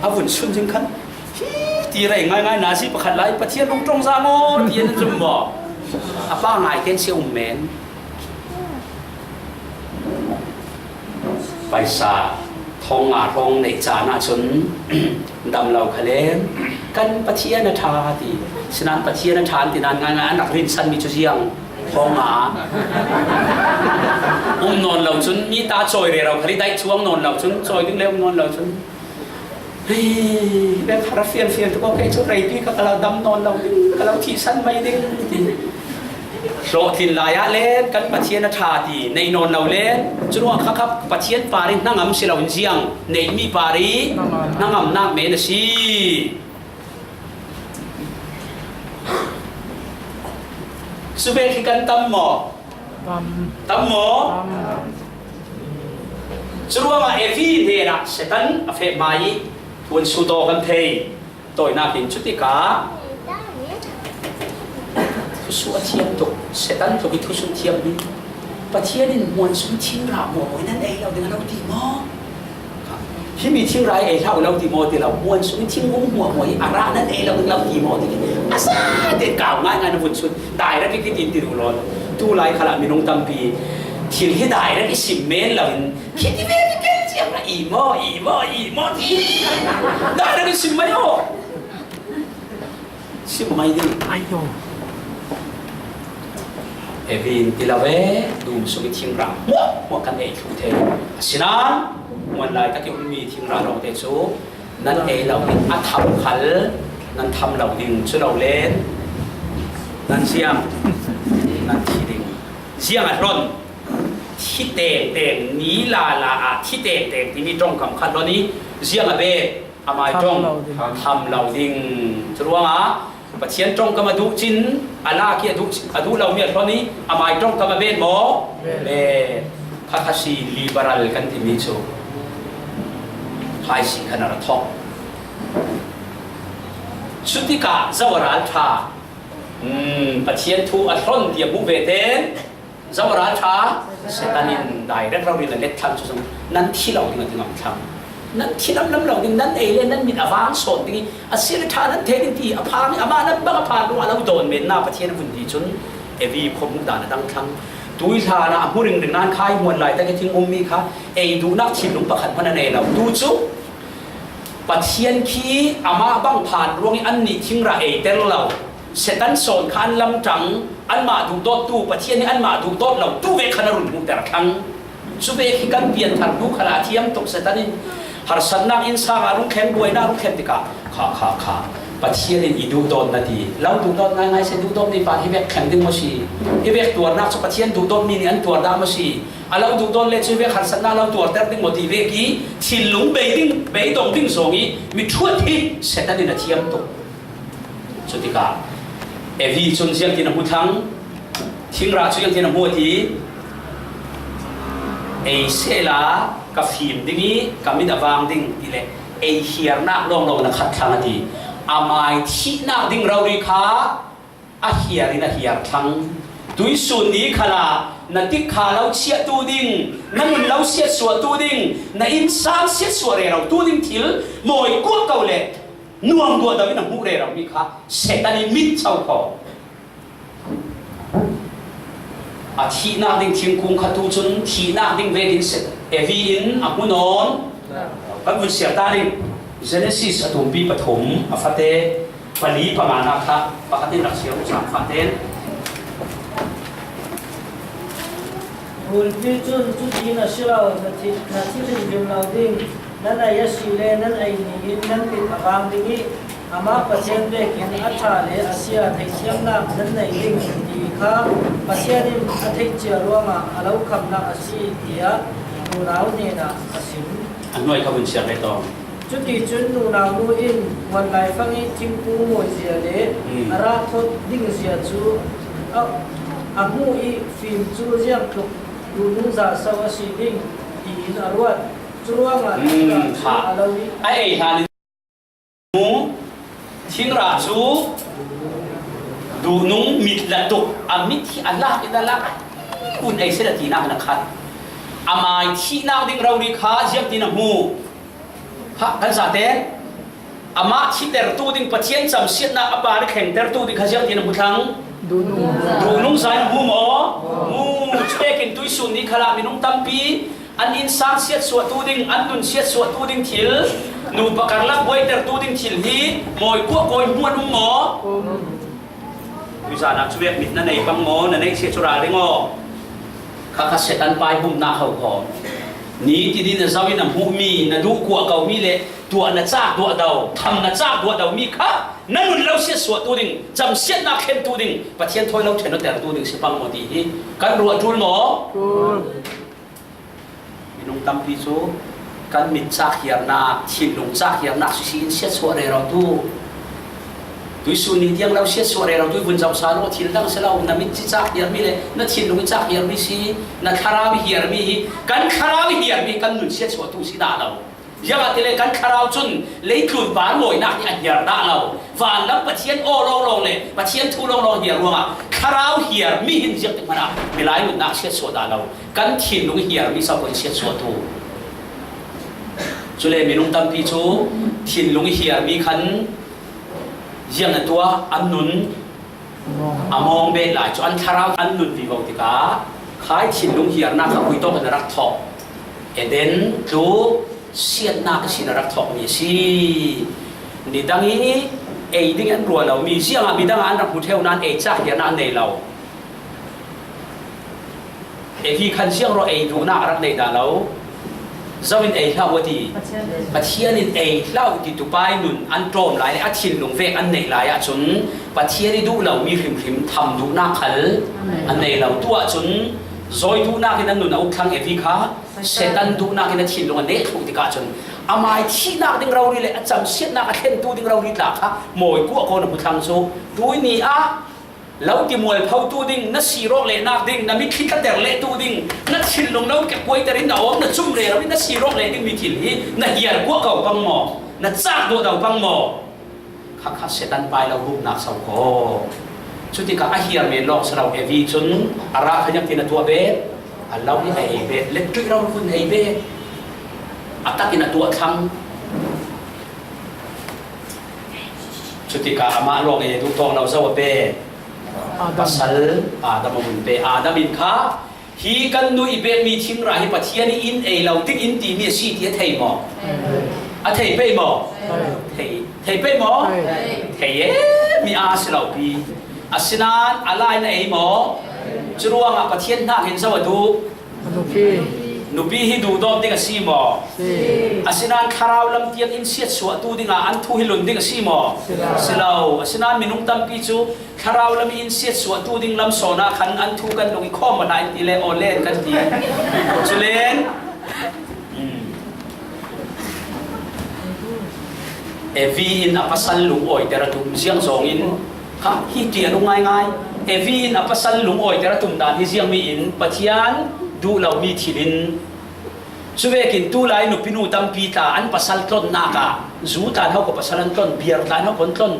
a vun sun zing khan, hi ti rei ngaingai nazi pakhat lai, Pathian lungṭong za maw ti an zum maw? A pangngai ten sia um men. Paisa thong nga thong neih caan ahcun dam lo kha len, kan Pathian a ṭha ti. Sinan Pathian a ṭha an ti nan ngaingai an rak rinsanmi cu ziang? Thong nga. Um nawn lo cun mi ta cawi rero khal i daih chuang nawn lo cun cawi ding le um nawn lo cun. Hei, kan kha ra fianfian tuk aw, kei cu reipi kha ka lo dam nawn lo ding, ka lo thihsan mai ding ti. Hlawhtlin lai ah len kan Pathian a ṭha ti nei nawn lo len, curuangah kha kha Pathian par i hnangam si loin ziang neihmi par i hnangamnak men a si. Cu vek hi kan tam maw? Tam. Tam maw? Tam. Curuangah Evi hnenah Satan a feh hma i thuansu taw kan thei. Tawinak in cutikah thusuh a thiam tuk, Satan tluk i thusuh thiam hi. Pathian in hmuan sung thingrah muahmuah in nan ei lo ding a lo ti maw? Himi thingrah i ei hlah uh lo ti maw ti lo, hmuan sung i thingkung hmuahmuah hi a rah nan ei lo ding lo ti maw ti. A sa te kau ngaingai na vun sut, direct i kitin ti duh law. Tu lai khalah minung tampi thil hi direct i sim men lo in, khi ti ve ti ken ciam la i maw, i maw, i maw ti. Direct i sim mai aw. Sim mai ding. Ai aw. Evi in ti lo e, dum sung i thingrang hmuahhmuah kan ei thluh thei. Asinain, hmuan lai tak i ummi thingrang lawngte cu nan ei lo ding, a tham khal nan tham lo ding, cu lo len nan ziang, nan thi ding. Ziang a hlon, thi tengteng, ni lala ah thi tengteng timi ṭongkam kha hlon i ziang a bet? Amai ṭong tham lo ding. Curuangah Pathian ṭongkam a duh cin, a lak i a duh, a duh lomi a hlon i amai ṭongkam a bet maw? Bet. Bet. Kha kha si liberal kan timi cu. Kha i si khan a ra thawk. Cutikah zo a ral ṭha. Hmm, Pathian thu a hlon ti a hmuh ve ten, zo a ral ṭha, Satan in direct rori na let thlang cu zong nan thi lo ding a ti ngam thlang. Nan thi lamlam lo ding, nan ei le nan mit a vang sawn ding i a si le ṭha nan thei ding ti a phang i amah nan bang a phan ruang a lo dawn men na Pathian a vun ti cun Evi khuahmuh dan a dang thlang. Tui hlan ah a hmu ringring nan kha i hmuan lai tak i thing ummi kha ei duhnak thinlung pakhat hmanh a nei lo. Tu cu Pathian khi amah bang phan ruang i annih thingrah eiter lo. Satan sawn kha an lamṭang, anmah duhdawttu, Pathian hi anmah duhdawt lo, tu ve khan a run hmuhter thlang. Cu ve khi kan pianthar hnu khalah a thiam tuk Satan in harsatnak innsang ah rung thleng, buainak rung thleng tikah, kha, kha, kha, Pathian in i duhdawt na ti, lo duhdawt ngaingai si, duhdawtmi pa hi vek thleng ding maw si? Hi vek tuarnak cu Pathian duhdawtmi nih an tuar dah maw si? A lo duhdawt le cu hi vek harsatnak lo tuarter ding maw ti vek i thinlung bei ding, bei dong ding zong i mi ṭhuat hi Satan in a thiam tuk. Cutikah Evi cun ziangtin a hmu thlang, thingrah cu ziangtin a hmu a ti, ei sehla ka fim ding i ka mit a vang ding ti le ei hiarnak lawnglawng na khat thlang a ti. Amai thihnak ding rori kha a hiar in a hiar thlang. Tuisun ni khalah na tikha lo chiahtu ding, na nun lo siatsuahtu ding, na innsang siatsuah rerotu ding thil mawi kuat ko le nuam duahdo in a hmuh reromi kha Satan in mit cho kho. A thihnak ding thingkung kha tu cun thihnak ding vekin Evi in a hmu nawn. Kan vun siar ta ding. Genesis a tumpi pathum, a fate pali panganak kha pakhat in rak siar uh cang fate. Bulpi cun cuti na si lo, na thi, na thi hrimhrim lo ding. Nan ei a si le nan ei ni in nan mit a vang ding i amah Pathian vekin a ṭha le a sia theithiamnak nan nei ding ti kha Pathian in a theih cia ruangah a lo khamnak a si, tiah nunau hnenah a sim. A hnuai kha vun siar ve tawng. Cuticun nunau nu in hmuan laifang i thingkung mawizia le a rah thawt dingzia cu a, a hmuh i fim cu ziangtluk duhnung za so a si ding tiin a ruat. Curuangah a lo i a ei hlan in mu, thingrah cu duhnung mit la tuk, a mit hi a lak in a lak, kun ei si la tinak na khat. Amai thihnak ding rori kha ziangtin a hmu? Kha kan zate amah thitertu ding, Pathian camsiatnak a par i thlengtertu ding kha ziangtin a hmu thlang? Duhnung. Duhnung zai na hmu maw? Hmu. Cuvekin tuisun ni khalah minung tampi an innsang siatsuahtu ding, an nun siatsuahtu ding thil, nupa karlak buaitertu ding thil hi mawikuah kawi hmu an um maw? Um. Tuizan ah cuvek mit na nei bang maw, na neih sia cu ralring aw. Khakha Satan pai humnak ho khaw. Ni tini na zoh in a hmuhmi, na duh kuah komi le tuah na cak duahdo, tham na cak duahdo mi kha na nun lo siatsuahtu ding, camsiatnak khentu ding, Pathian thawi lo ṭhen awtertu ding si pang maw ti hi kan ruah ṭul maw? Ṭul. Minung tampi cu kan mit cak hiarnak, thinlung cak hiarnak sisi in siatsuah rero tu. Tuisun ni tiang lo siatsuah rero tu, vun zoh sa law thil dang si lo, na mit ci cak hiarmi le na thinlung i cak hiarmi si, na thlarau i hiarmi hi, kan thlarau i hiarmi kan nun siatsuahtu si dah lo. Ziangahtile kan thlarau cun leitlun par mawinak hi a hiar dah lo. Vanlam Pathian aw lawnglawng le Pathian thu lawnglawng hiar ruangah thlarau hiarmi hin ziangtik hmanah milai nunnak siatsuah dah lo. Kan thinlung hiarmi so kan siatsuahtu. Cule minung tampi cu thinlung hiarmi khan ziang na tuah, an nun a mawng bet lai cu an thlarau an nun vivo tikah khai thinlung hiarnak kha khui tawk in a rak thawk. Eden tluk siatnak ihsin a rak thawkmi a si. Nidang i ei ding an ruah lomi, ziangah midang ah an rak hmu ṭheu nain ei cak hiarnak an nei lo. Evi khan ziang rawh ei duhnak a rak nei dah lo. Zo in ei hlah uh a ti. Pathian in ei hlah uh ti tupai nun an ṭawm lai le a thinlung vek an neih lai ahcun Pathian i duh lomi hrimhrim tham duhnak khal an nei lo. Tu ahcun zawi duhnak in an nun a uk thlang Evi kha Satan duhnak in a thinlung a neh thluh tikah cun amai thihnak ding rori le a camsiatnak a thlentu ding rori tla kha mawi kuah kawn a hmu thlang cu tui ni ah lo ti mualphotu ding, na sir awk lehnak ding, na mitthli tlater lehtu ding, na thinlung lo kekkuaiter in na awm, na cum rero in na sir awk leh dingmi thil hi na hiar kuah ko pang maw? Na cak duahdo pang maw? Khakha Satan pai lo buknak so ko. Cutikah a hiar men lawng si lo, Evi cun a ra khanyak tin a tuah bet, a lo hi a ei bet, lettuih rori vun ei bet, a tak in a tuah thlang. Cutikah amah lawng ei a duh tawk lo zo a pe. Adam. Pasal Adam a vun pe. Adam in kha hi kan nu i pekmi thingrang hi Pathian i in ei lo ding in timi a si ti a thei maw? A thei pei maw? Thei. Thei pei maw? Thei. Thei e, mi a si lo pi. Asinain a lai na ei maw? Curuangah Pathian hnak in zo a duh? A nupi. Nupi hi duhdawt ding a si maw? Si. Asinain thlarau lam tiang in siatsuahtu dingah an thu hi lun ding a si maw? Si lo. Si lo. Asinain minung tampi cu thlarau lam in siatsuahtu ding lam sawn ah khan an thu kan lung i khawm hna in ti le aw len kan ti. Culen, um, Evi in a pasal lungawiter a tum ziang zongin kha hi ti a lung ngaingai. Evi in a pasal lungawiter a tum dan hi ziangmi in Pathian duh lomi thil in, cuvekin tulai nupinu tampi tla an pasal tlonnak ah zu tlan ho ko pasal an tlon, biar tlan ho ko an tlon.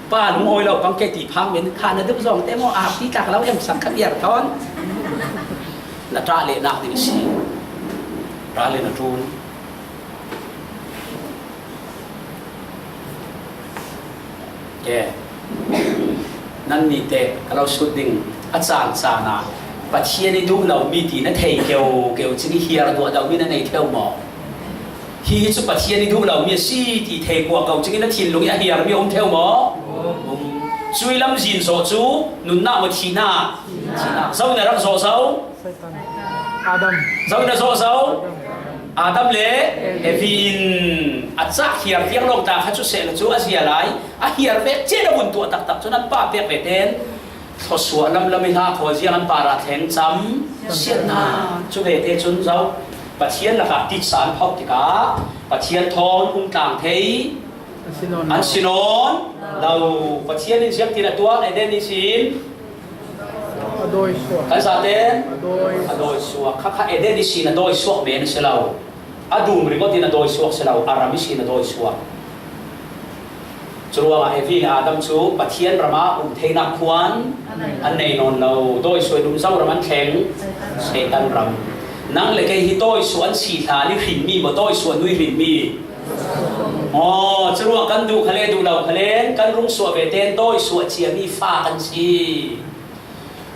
Pa lungawi lo pang ke ti phang men kha na duh zong te maw, a ti tlak lo em sak kha biar thawn. Na ṭah lehnak ding si. Ra le na ṭul. Ke. Nan nih te ka lo sut ding a caan caan ah Pathian i duh lomi ti na thei keu keu cing i hiar duah lomi na nei theu maw? Hi hi cu Pathian i duh lomi a si ti thei kuah ko cing i na thinlung i a hiarmi a um theu maw? Um. Cui lam zin zawh cu nunnak maw thihnak? Thihnak. Zo na rak zawh zo? Satan. Adam. Zo na zawh zo? Adam le Evi in a cak hiar tiang lawng ta kha cu seh le cu a zia lai. A hiar vek cian a vun tuah taktak cun an pa pek ve ten thluasuah lamlam i hla khaw ziang an pa ra thleng cam siatnak cu ve te cun zo. Pathian lakah titsa an phauh tikah Pathian thawn um tlang thei an si nawn lo. Pathian in ziangtin a tuah Eden ihsin A dawi suak. Kan zaten a dawi suak. Khakha Eden ihsin a dawi suak men a si lo. A dum ringawt in a dawi suak si lo, a ram ihsin a dawi suak. Curuangah Evi le Adam cu Pathian ram ah um theinak khuan an nei nawn lo. Dawi suai dum zo ram an thleng, Satan ram. Nang le kei hi dawi suak an si hlan i hrinmi maw, dawi suak nui hrinmi? Aw, curuangah kan duh kha le duh lo kha le kan rung suah ve tein dawi suah ciami fa kan si.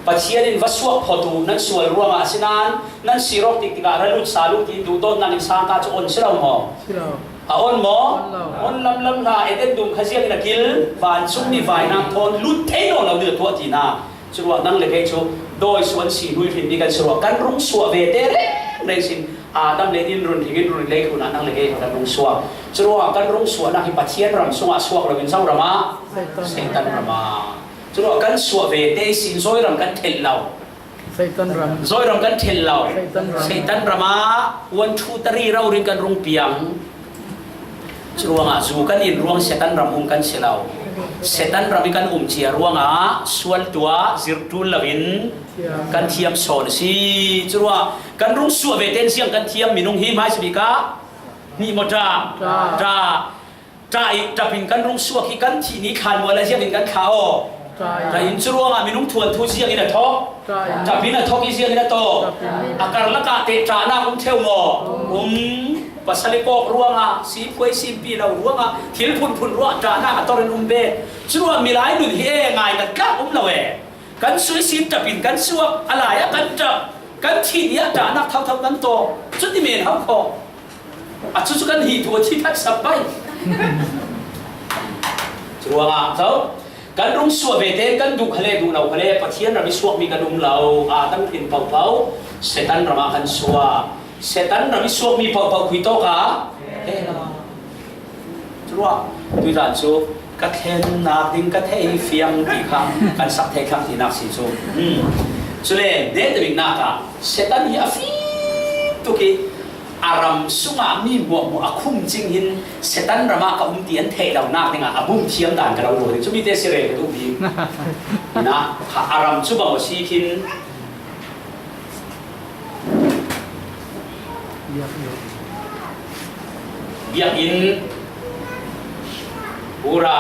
Pathian in va suak phawt uh nan sual ruangah a si nan, nan sir awk tik tikah ra lut sal uh tiin duhdawtnak in sangka cu on si lo maw? Si lo. A on maw? On lo. On lamlam hna, Eden dum kha ziangin a kil, vancungmi vainam thawn lut thei nawn lo ding a tuah tinak. Curuah nang le kei cu dawi suan si hnuihrinmi kan si ruah kan rung suah ve te rengreng sin Adam le din run hringin run lei khun ah nang le kei kan rung suah. Curuah kan rung suahnak hi Pathian ram sungah suak loin Zoram ah Satan ram ah. Curuah kan suah ve te sin Zoram kan thelh lo. Satan ram. Zoram kan thelh lo. Satan ram. Satan ram ah one two three raurin kan rung piang. Curuangah zu kan in ruang Satan ram um kan si lo. Satan ram i kan um cia ruangah sual tuah zirh ṭul loin kan thiam sawn a si. Curuah kan rung suah ve tein ziang kan thiam minung hi hmaisabik ah hnih maw ṭah? Ṭah. Ṭah i ṭap in kan rung suak hi kan thih ni thlan mual ah ziangin kan thlah aw. Ṭah in curuangah minung thuanthu ziangin a thawk. Ṭap in a thawk i ziangin a tawk. A karlak ah teh ṭahnak um theu maw? Um. Pasal i kawk ruangah, siphuai simpi lo ruangah, thil phunphun ruangah ṭahnak a tor in um ve. Curuah milai nun hi e ngai na tlak um lo e. Kan suih sin ṭap in kan suak, a lai ah kan ṭap. Kan thih ni ah ṭahnak thotho kan tawk. Cuti men hau khawh. A cucu kan hi thu a thi phat sap pai. Curuangah zo. Kan rung suah ve tein kan duh kha le duh lo kha le Pathian ram i suakmi kan um lo. Adam pin pohpoh Satan ram ah kan suah. Satan ram i suakmi pohpoh khui tawk ah. He lo. Curuah tuizan cu ka thlennak ding ka thei fiang ti kha kan sak thei thlang tinak si cu. Hmm. Cule, netabiknak ah Satan hi a fim tuk i a ram sungah mi hmuahhmuah a khum cing hin Satan ram ah ka um ti an theih lonak dingah a bum thiam dan ka lo ruah ding. Cumi te si rel ka duh bik. Hinah kha a ram cu bang a si khin biakinn, ura,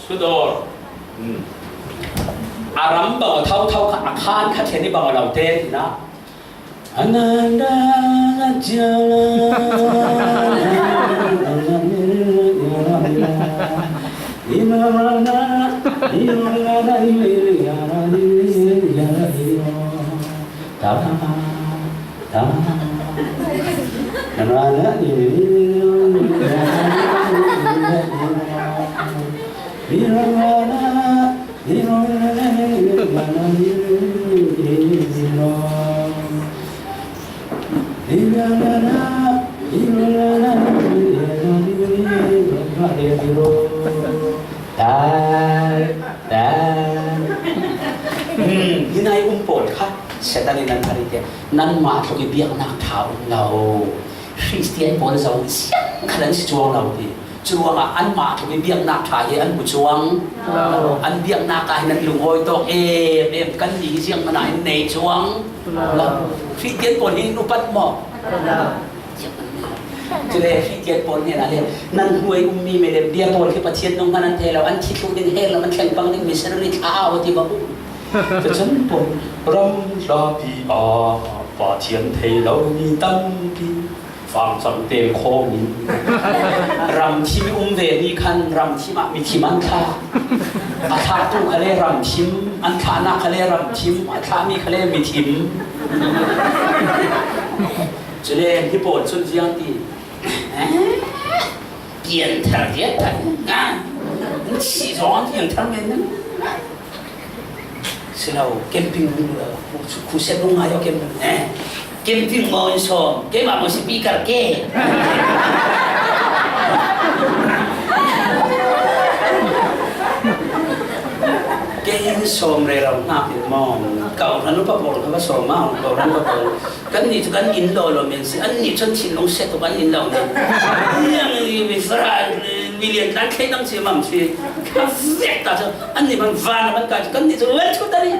sudor. Hmm. A ram bang a thotho kha a khan kha thian i bang a lo te, hinah. Tal, tal. Hmm, hi nai um pawl kha Satan in nan har i tiah nanmah tluk i biaknak ṭha um lo. Khristian pawl zo siang khat an si cuang lo ti. Curuangah anmah tluk i biaknak ṭha hi an hmu cuang. Lo. An biaknak ah hin an lungawi tawk em em, kannih hi zianghman ah hin nei cuang. Lo. Lo. Khristian pawl hi in upat maw? Lo. Cule Khristian pawl hnenah le, nan hnuai ummi milem bia pawl khi Pathian nung hman an thei lo, an thi thluh ding hell lam an thleng pang ding missionary thla au ti bang. Cucun pawl ram hlapi ah Pathian thei lo mi tampi fangcang tel khawm in ram thim i um ve mi khan ram thim ah mi thim an thlah. A thlahtu kha le ram thim, an thlahnak kha le ram thim, a thlahmi kha le mi thim. Cule hi pawl cun ziang ti, pianthar vialte, si zong an pianthar men. Si lo, camping, khu, khu set nung ngai aw camping, eh. Camping maw in sawm, keimah maw speaker ke. Kei in sawm rero hna pin maw, kau hlan upa pawl kha va sawm maw, kau hlan upa pawl. Kannih cu kan inn lawlaw men si, annih cun thinlung set tuk an inn lo men. Niang i mi fara, milian tlan thleidang si mam si. Ka vek ta cu, annih man van man ka cu, kannih cu len cu tari.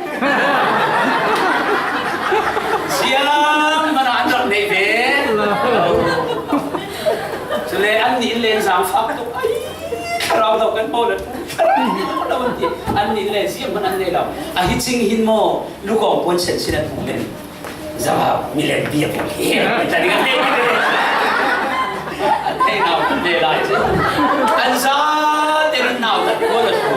Siang man an rak nei ve. Cule annih len zang fak tuk. Ai, thlarau lo kan hmaw le, thlarau lo an ti. Annih le ziam man an nei lo. A hi cing hin maw, lukawng puan sen sin an hmuh men. Zaba, milem bia pawl hi, hi, hi, hi. Hei, nau kan ve lai si. An za te nan nau kan ko la su.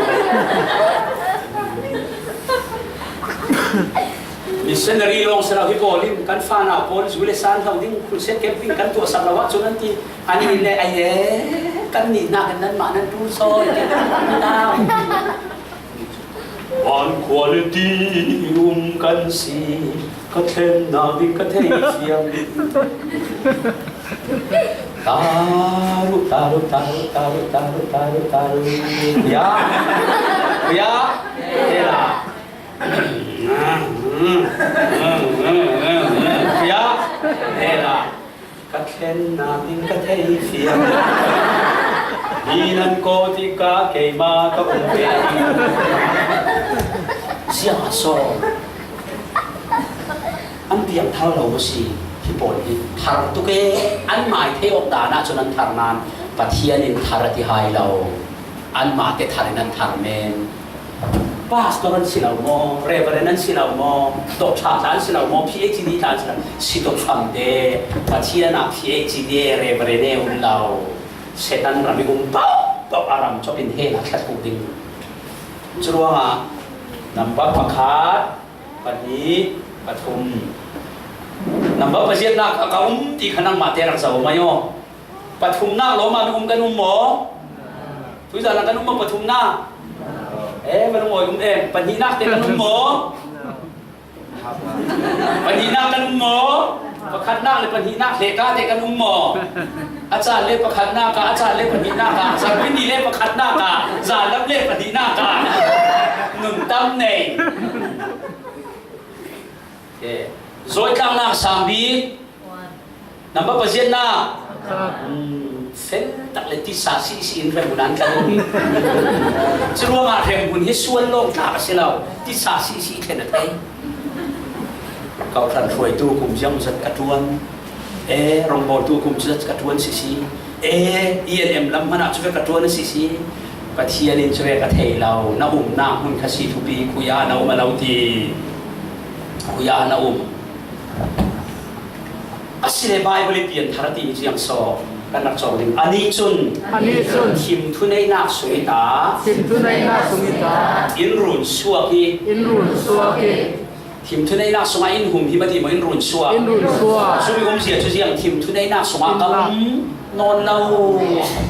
Missionary long selo hi pawl in kan fa nau pawl zu le san hlau ding, crusade camping kan tuah sak lo ah cun an ti. An in le ai e, kan nih nak nan mah nan tu so. Van khua le ti um kan si, ka thlennak ding ka thei fiang. Taru, taru, taru, taru, taru, taru, taru. Ya. Ya. Ya. Ya. Ya. Ka thlennak ding ka thei fiang. Mi nan ko tikah keimah ka um ve. Ziah a so. An piang thar lo maw si? Hi pawl hi thar tuk e. An mai thei awk dan ah cun an thar nain Pathian in thar a ti hai lo. Anmah te thar in an thar men. Pastor an si lo maw, Reverend an si lo maw, Doctor an si lo maw, P H D an si lo, si tuk fam te, Pathian ah P H D e, Reverend e um lo. Satan ram i um paoh paoh a ram cop in he na thlat ding. Curuangah number pakhat, pahnih, pathum. Number paziatnak a ka um ti kha nangmah te rak zoh mai aw. Pathumnak lawm ah mi um kan um maw? Tuizan ah kan um maw pathumnak? Eh, van um awi um em. Pahnihnak te kan um maw? Pahnihnak kan um maw? Pakhatnak le pahnihnak hlehka te kan um maw? A caan le pakhatnak ah, a caan le pahnihnak ah, zarhpini le pakhatnak ah, zanlam le pahnihnak ah. Nun tam nei. Okay. Zawitlangnak sang bik. Number paziatnak. Hmm, fel tak le tisa si si in hremhmun an tla. Curuangah hremhmun hi sual lawng tlak a si lo. Tisa si si thlen a thei. Kawhhran hruaitu kum ziang zat ka ṭuan. E, rawngbawltu kum zat ka ṭuan si si. E, E N M lam hmanah cu ve ka ṭuan a si si. Pathian in cu ve ka thei lo. Na umnak hmun kha si thupi, khuiah na um a lo ti. Khuiah na um. Asile Bible i pianthar a timi ziang so kan rak cawng ding. Anih cun, anih cun, thimthu neihnak sung i ta, thimthu neihnak sung i ta, in run suak i, in run suak i, thimthu neihnak sungah in hum hi mah ti maw, in run suak, in run suak. Cumi umzia cu ziang, thimthu neihnak sungah ka um nawn lo.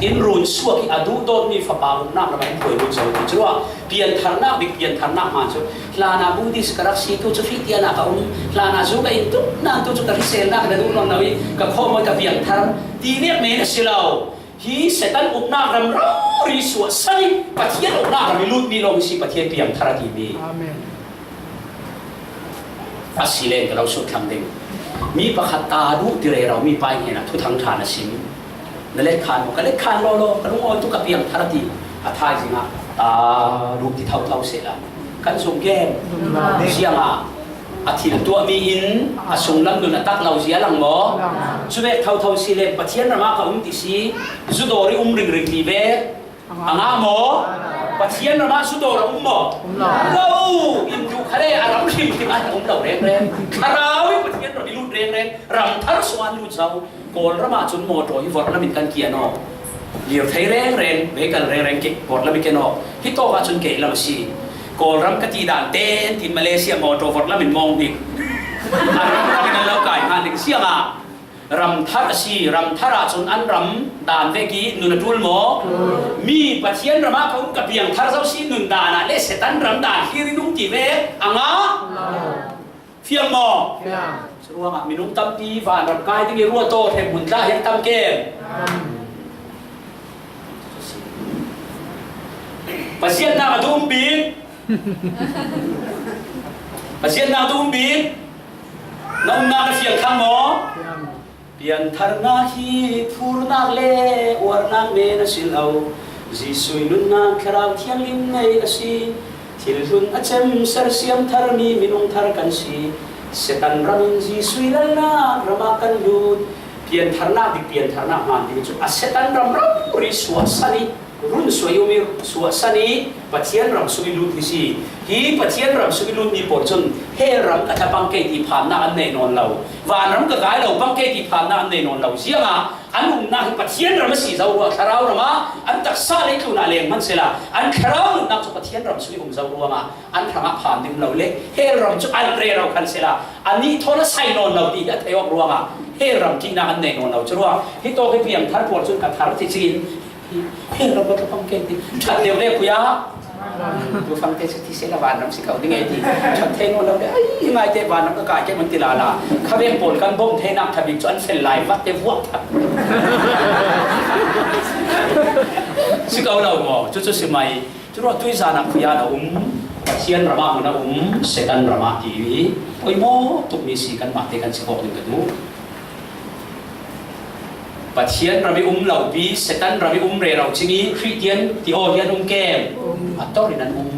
In run suak i a duhdawtmi fapa umnak lam ah in hruai lut zo ti cu ruah. Piantharnak bik, piantharnak hmaan cu hlanah Buddhist ka rak si, tu cu Fitian ah ka um, hlanah zu ka in tuk nan tu cu ka hriselnak na duh nawn lo i ka khawmawi ka piangthar ti nek men a si lo. Hi Satan uknak ram rori suahsan i Pathian uknak ram i lutmi lawng hi si, Pathian piangthar a timi. Amen. Asile ka lo sut thlang ding. Mi pakhat ta duh ti rero mi pa hnenah thuthang ṭha na sim. Na let khan maw? Ka let khan law law, ka lungawi tuk, ka piangthar a ti. A thaizing ah ta duh ti thotho sehla. Kan zumh kem. Ziangah a thil tuahmi in a sunglam nun a tak lo zia lang maw? Cuvek thotho si le Pathian ram ah ka um ti si, zudawr i um ringring ti ve. A ngah maw? Pathian ram ah zudawr a um maw? Um lo. Lo. In duh kha le a ram hrim tim ah um lo rengreng. Thlarau in Pathian ram i lut rengreng. Ram thar sungah an lut zo. Kawlram ah cun mawtaw hi vorhlam in kan kian aw. Lirthei rengreng, veikal rengreng ke vorhlam i ken aw. Hi tawk ah cun kehlam a si. Kawlram ka ti dan ten tin Malaysia mawtaw vorhlam in mawng hnik. A ram ram in an lo kai hna ding siangah. Ram thar a si, ram thar ah cun an ram dan vek i nun a ṭul maw? Mi Pathian ram ah ka um, ka piangthar zo si, nun dan ah le Satan ram dan khi rin um ti ve a ngah? Fiang maw? Fiang. Curuangah minung tampi vanram kai ding i ruat aw, hremhmun tla hi an tam kem. Pasian nak a dum bik. Pasian nak a dum bik. Na umnak na fiang thang maw? Fiang. Piantharnak hi phurnak le uarnak men a si lo. Jesuh i nunnak Thlarau Thianghlim ngei a si. Thil hlun a cem sersiam tharmi minung thar kan si. Satan ram in Jesuh i lalnak ram ah kan lut. Piantharnak dik piantharnak hmaan ding cu a Satan ram rori suahsan i Run suai um i suahsan i Pathian ram sung i lut hi si. Hi Pathian ram sung i lut mi pawl cun hell ram ka tha pang kei ti phannak an nei nawn lo. Vanram ka kai lo pang kei ti phannak an nei nawn lo. Ziangah an umnak hi Pathian ram a si zo ruah, thlarau ram ah an taksa leitlun ah leng hman sehla, an thlarau nunnak cu Pathian ram sung i um zo ruangah an hrangah phan ding lo le, hell ram cu an rero khan sehla, anih thawn a sai nawn lo ti hi a thei awk ruangah hell ram ṭihnak an nei nawn lo. Curuang hi tawk hi piangthar pawl cun ka thar ti cin, hell ram ka pang kei ti, ṭhat deuh le khuya. Tu fangte cu ti sehla vanram si ko ding ei ti, ṭhat thei nawn lo le, ai, i ngaite vanram ka kai kei man ti lala. Khavek pawl kan bawmh theinak ṭha bik cu an fel lai, vak te vuak thak. Si ko lo maw? Cucu si mai. Curuah tuizan ah khuya a um, Pathian ram ah hmun a um, Satan ram ah ti poimaw tukmi si kanmah te kan si khawh ding ka duh. Pathian ram i um lopi, Satan ram i um rero cing i Khristian ti aw hi an um kem? A tor in an um.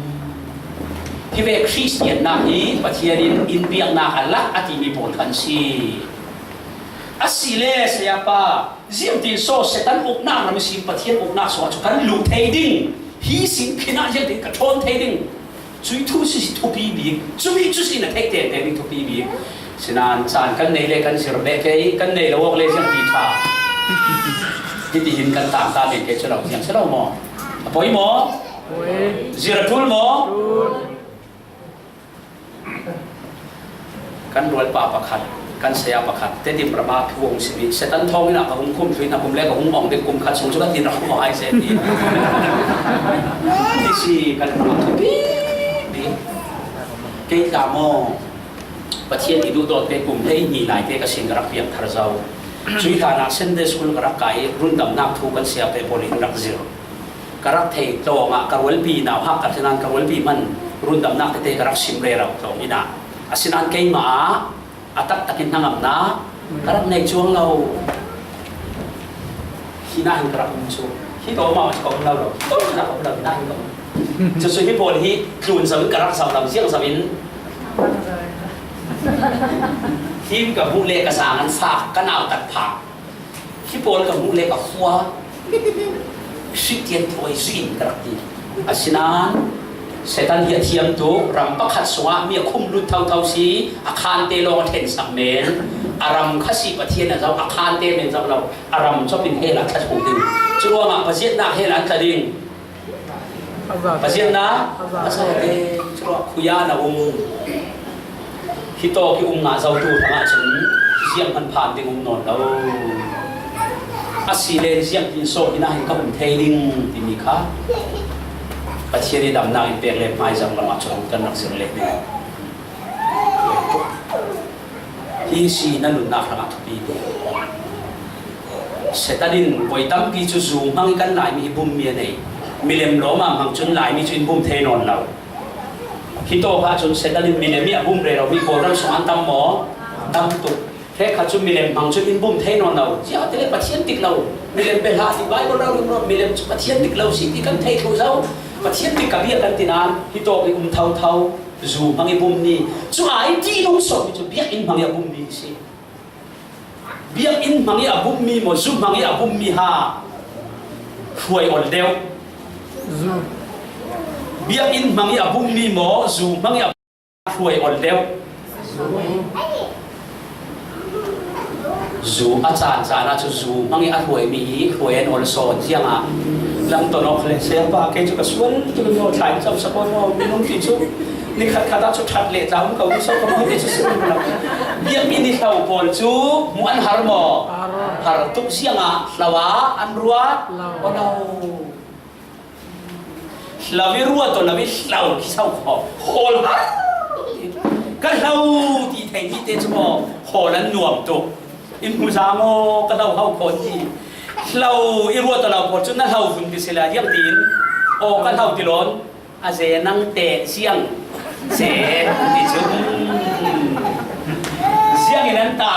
Hi ve Khristiannak hi Pathian in in biaknak a lak a timi pawl khan si. A si le, sayapa, ziangtin saw Satan uknak ram ihsin Pathian uknak sungah cu kan luh thei ding? Hi sin khin ah ziangtin ka ṭhawn thei ding? Cui thu si thupi bik, cumi cu si na theih tengteng ding thupi bik. Sinan caan kan nei le kan zir beh kei, kan nei lo awk le ziangtin ṭha. Hitihin kan tang ta men kei cu lo, ziang si lo maw? A poi maw? Zir a ṭul maw? Kan rualpa pakhat, kan saya pakhat, Tedim ram ah thu a hung sim i, Satan thawngin ah ka hung khumh thluh in a kum le ka hung awng ding kum khat sung cu ka tin rak hung ai seh ti. Ti si kan ram ah thupi bik. Kei tla maw, Pathian i duhdawt te kum hlei hnih lai te ka sin ka rak piangthar zo. Cui hlan ah Sunday school ka rak kai i, rundamnak thu kan saya te pawl in rak zir. Ka rak thei tlawng ah ka rualpi nauhak ka ṭhen ah ka rualpi hman rundamnak tete ka rak sim rero tlawng in ah, asinain keimah ah a taktak in hnangamnak ka rak nei cuang lo. Hi nain ka rak um cu, hi tawmah cu ka um lo lo, hi tawmah ka um lo, hi nain ka um. Cucu hi pawl hi tlun zo in ka rak zoh lo, ziang zo in hi ka hmuh le ka zaang an fak, ka nautat phak. Hi pawl ka hmuh le ka khua, Khristian thawi zui in ka rak ti. Asinain Satan hi a thiam tuk, ram pakhat sungah mi a khum lut thotho si, a khante lawng a ṭhensak men, a ram kha si Pathian a zoh, a khante men zoh lo, a ram cop in hell ah thla thuk ding. Curuangah paziatnak hell ah an tla ding. Paziatnak a zate, curuah khuya na um. Hi tawk i um ngah zotu hrangah cun ziang hman phan ding um nawn lo. A si le ziangtin saw hi nain ka um thei ding timi kha Pathian i damnak in pek le hmai zong lamah cun kan rak zir leh ding. Hi si na nunnak hrangah thupi te. Satan in voi tampi cu zu hmang i kan Laimi hi bummi a nei. Milem lawm ah hmang cun Laimi cu in bum thei nawn lo. Hi tawk ah cun Satan in milem i a bum rero mi Kawlram sung an tam maw? Tam tuk. He kha cu milem hmang cu in bum thei nawn lo. Ziah ti le Pathian dik lo. Milem bia hlah ti Baibal rau ring lo. Milem cu Pathian dik lo si ti kan thei thluh zo. Pathian dik ka bia kan ti nain hi tawk i um thotho. Zu hmang i bummi cu aa ṭihnung sawhmi cu biakinn hmang i a bummi si. Biakinn hmang i a bummi maw, zu hmang i a bummi ha? Hruai ol deuh. Biakinn hmang i a bummi maw, zu hmang i a hruai ol deuh? Zu a caan caan ah cu zu hmang i a hruaimi hi hruai an ol sawn. Ziangah lam ton awk le, "Sayapa, kei cu ka sual tuk in maw, thlai in cam sak aw maw, minung ti cu ni khat khat ah cu ṭhat le tla um ko, so ka maw," ti cu si lo. Biakinn i hlo pawl cu hmuh an har maw? Har tuk. Ziangah hlo ah an ruat? Lo. Hlo i ruat aw lo i hlo khi so kho. Hawl har. Ka hlo ti thei mi te cu maw, hawl an nuam tuk. In hmu za maw, ka hlo ho kho ti. Hlo i ruat aw lo pawl cu na hlo vun ti si lai, ziang tiin. Aw, ka hlo ti lawn. A ze nang teh ziang ze ti cu. Ziang in an ta.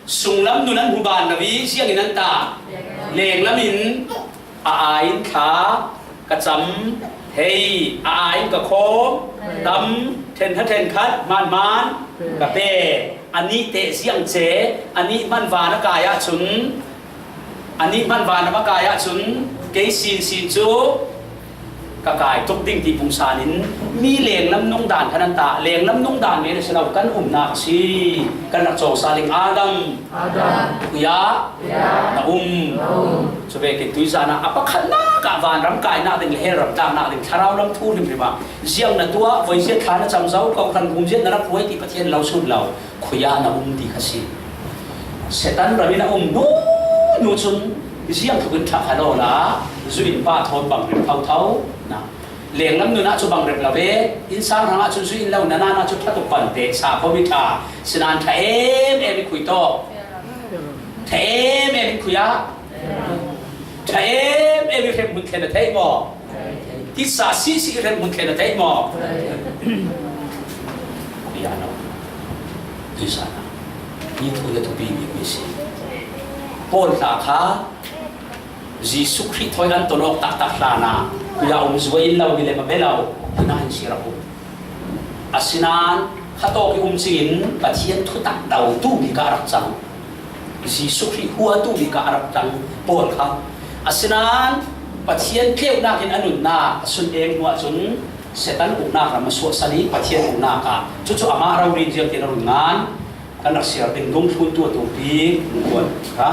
Sunglam nun an hmu ban lo i ziangin an ta? Lenglam in a aa in thla ka cam, hei, a aa in ka khawm, tam, ṭhen hna ṭhen khat, hmaan hmaan ka pe. Anih teh ziang ce, anih hman van a kai ahcun, anih hman van a kai ahcun, Kei sinsin cu ka kai tuk ding ti pungsan in mi lenglam nung dan kha nan ta, lenglam nung dan men a si lo, kan umnak a si. Kan rak cawng sa ding Adam. Adam. Khuiah. Khuiah. Na um. Na um. Cu vekin tuizan ah a pakhatnak ah vanram kainak ding le hell ram tlaknak ding thlarau lam thu hrimhrim ah ziang na tuah, voi ziat thla na cam zo, ko hran hum ziat na rak puai ti Pathian lo sut lo. Khuiah na um ti kha si. Satan ram in a um hnu, hnu cun ziang tluk in ṭha kha law la, zu in pa thawn bang rem thotho. Na, lenglam nun ah cu bang rem lo ve, innsang hrang ah cun zu in lo, na nan ah cu ṭha tuk pan te, sa kho mi ṭha, sinan ṭha em em i khui tawk. Ṭha em em in khuiah. Ṭha em em i hremhmun thlen a theih maw? Tisa sisi i hremhmun thlen a theih maw? Khuiah no. Tuizan ah. Ni thu na thupi mi mi si. Paul hla kha Jesuh Khrih thawi an ton awk taktak hlan ah khuiah um zuai in lo ni le ma be lo. Hina hin si rak um. Asinain khatawk i um cingin Pathian thutak dotu bik ah a rak cang. Jesuh Khrih huatu bik ah a rak cang Paul kha. Asinain Pathian tleunak in a nunnak a sun eng hnu ahcun Satan uknak ram a suahsan i Pathian uknak ah cucu amah rori in ziangtin a run ngan. Kan rak siar ding dungthluntu a tumpi Ulhuan kha.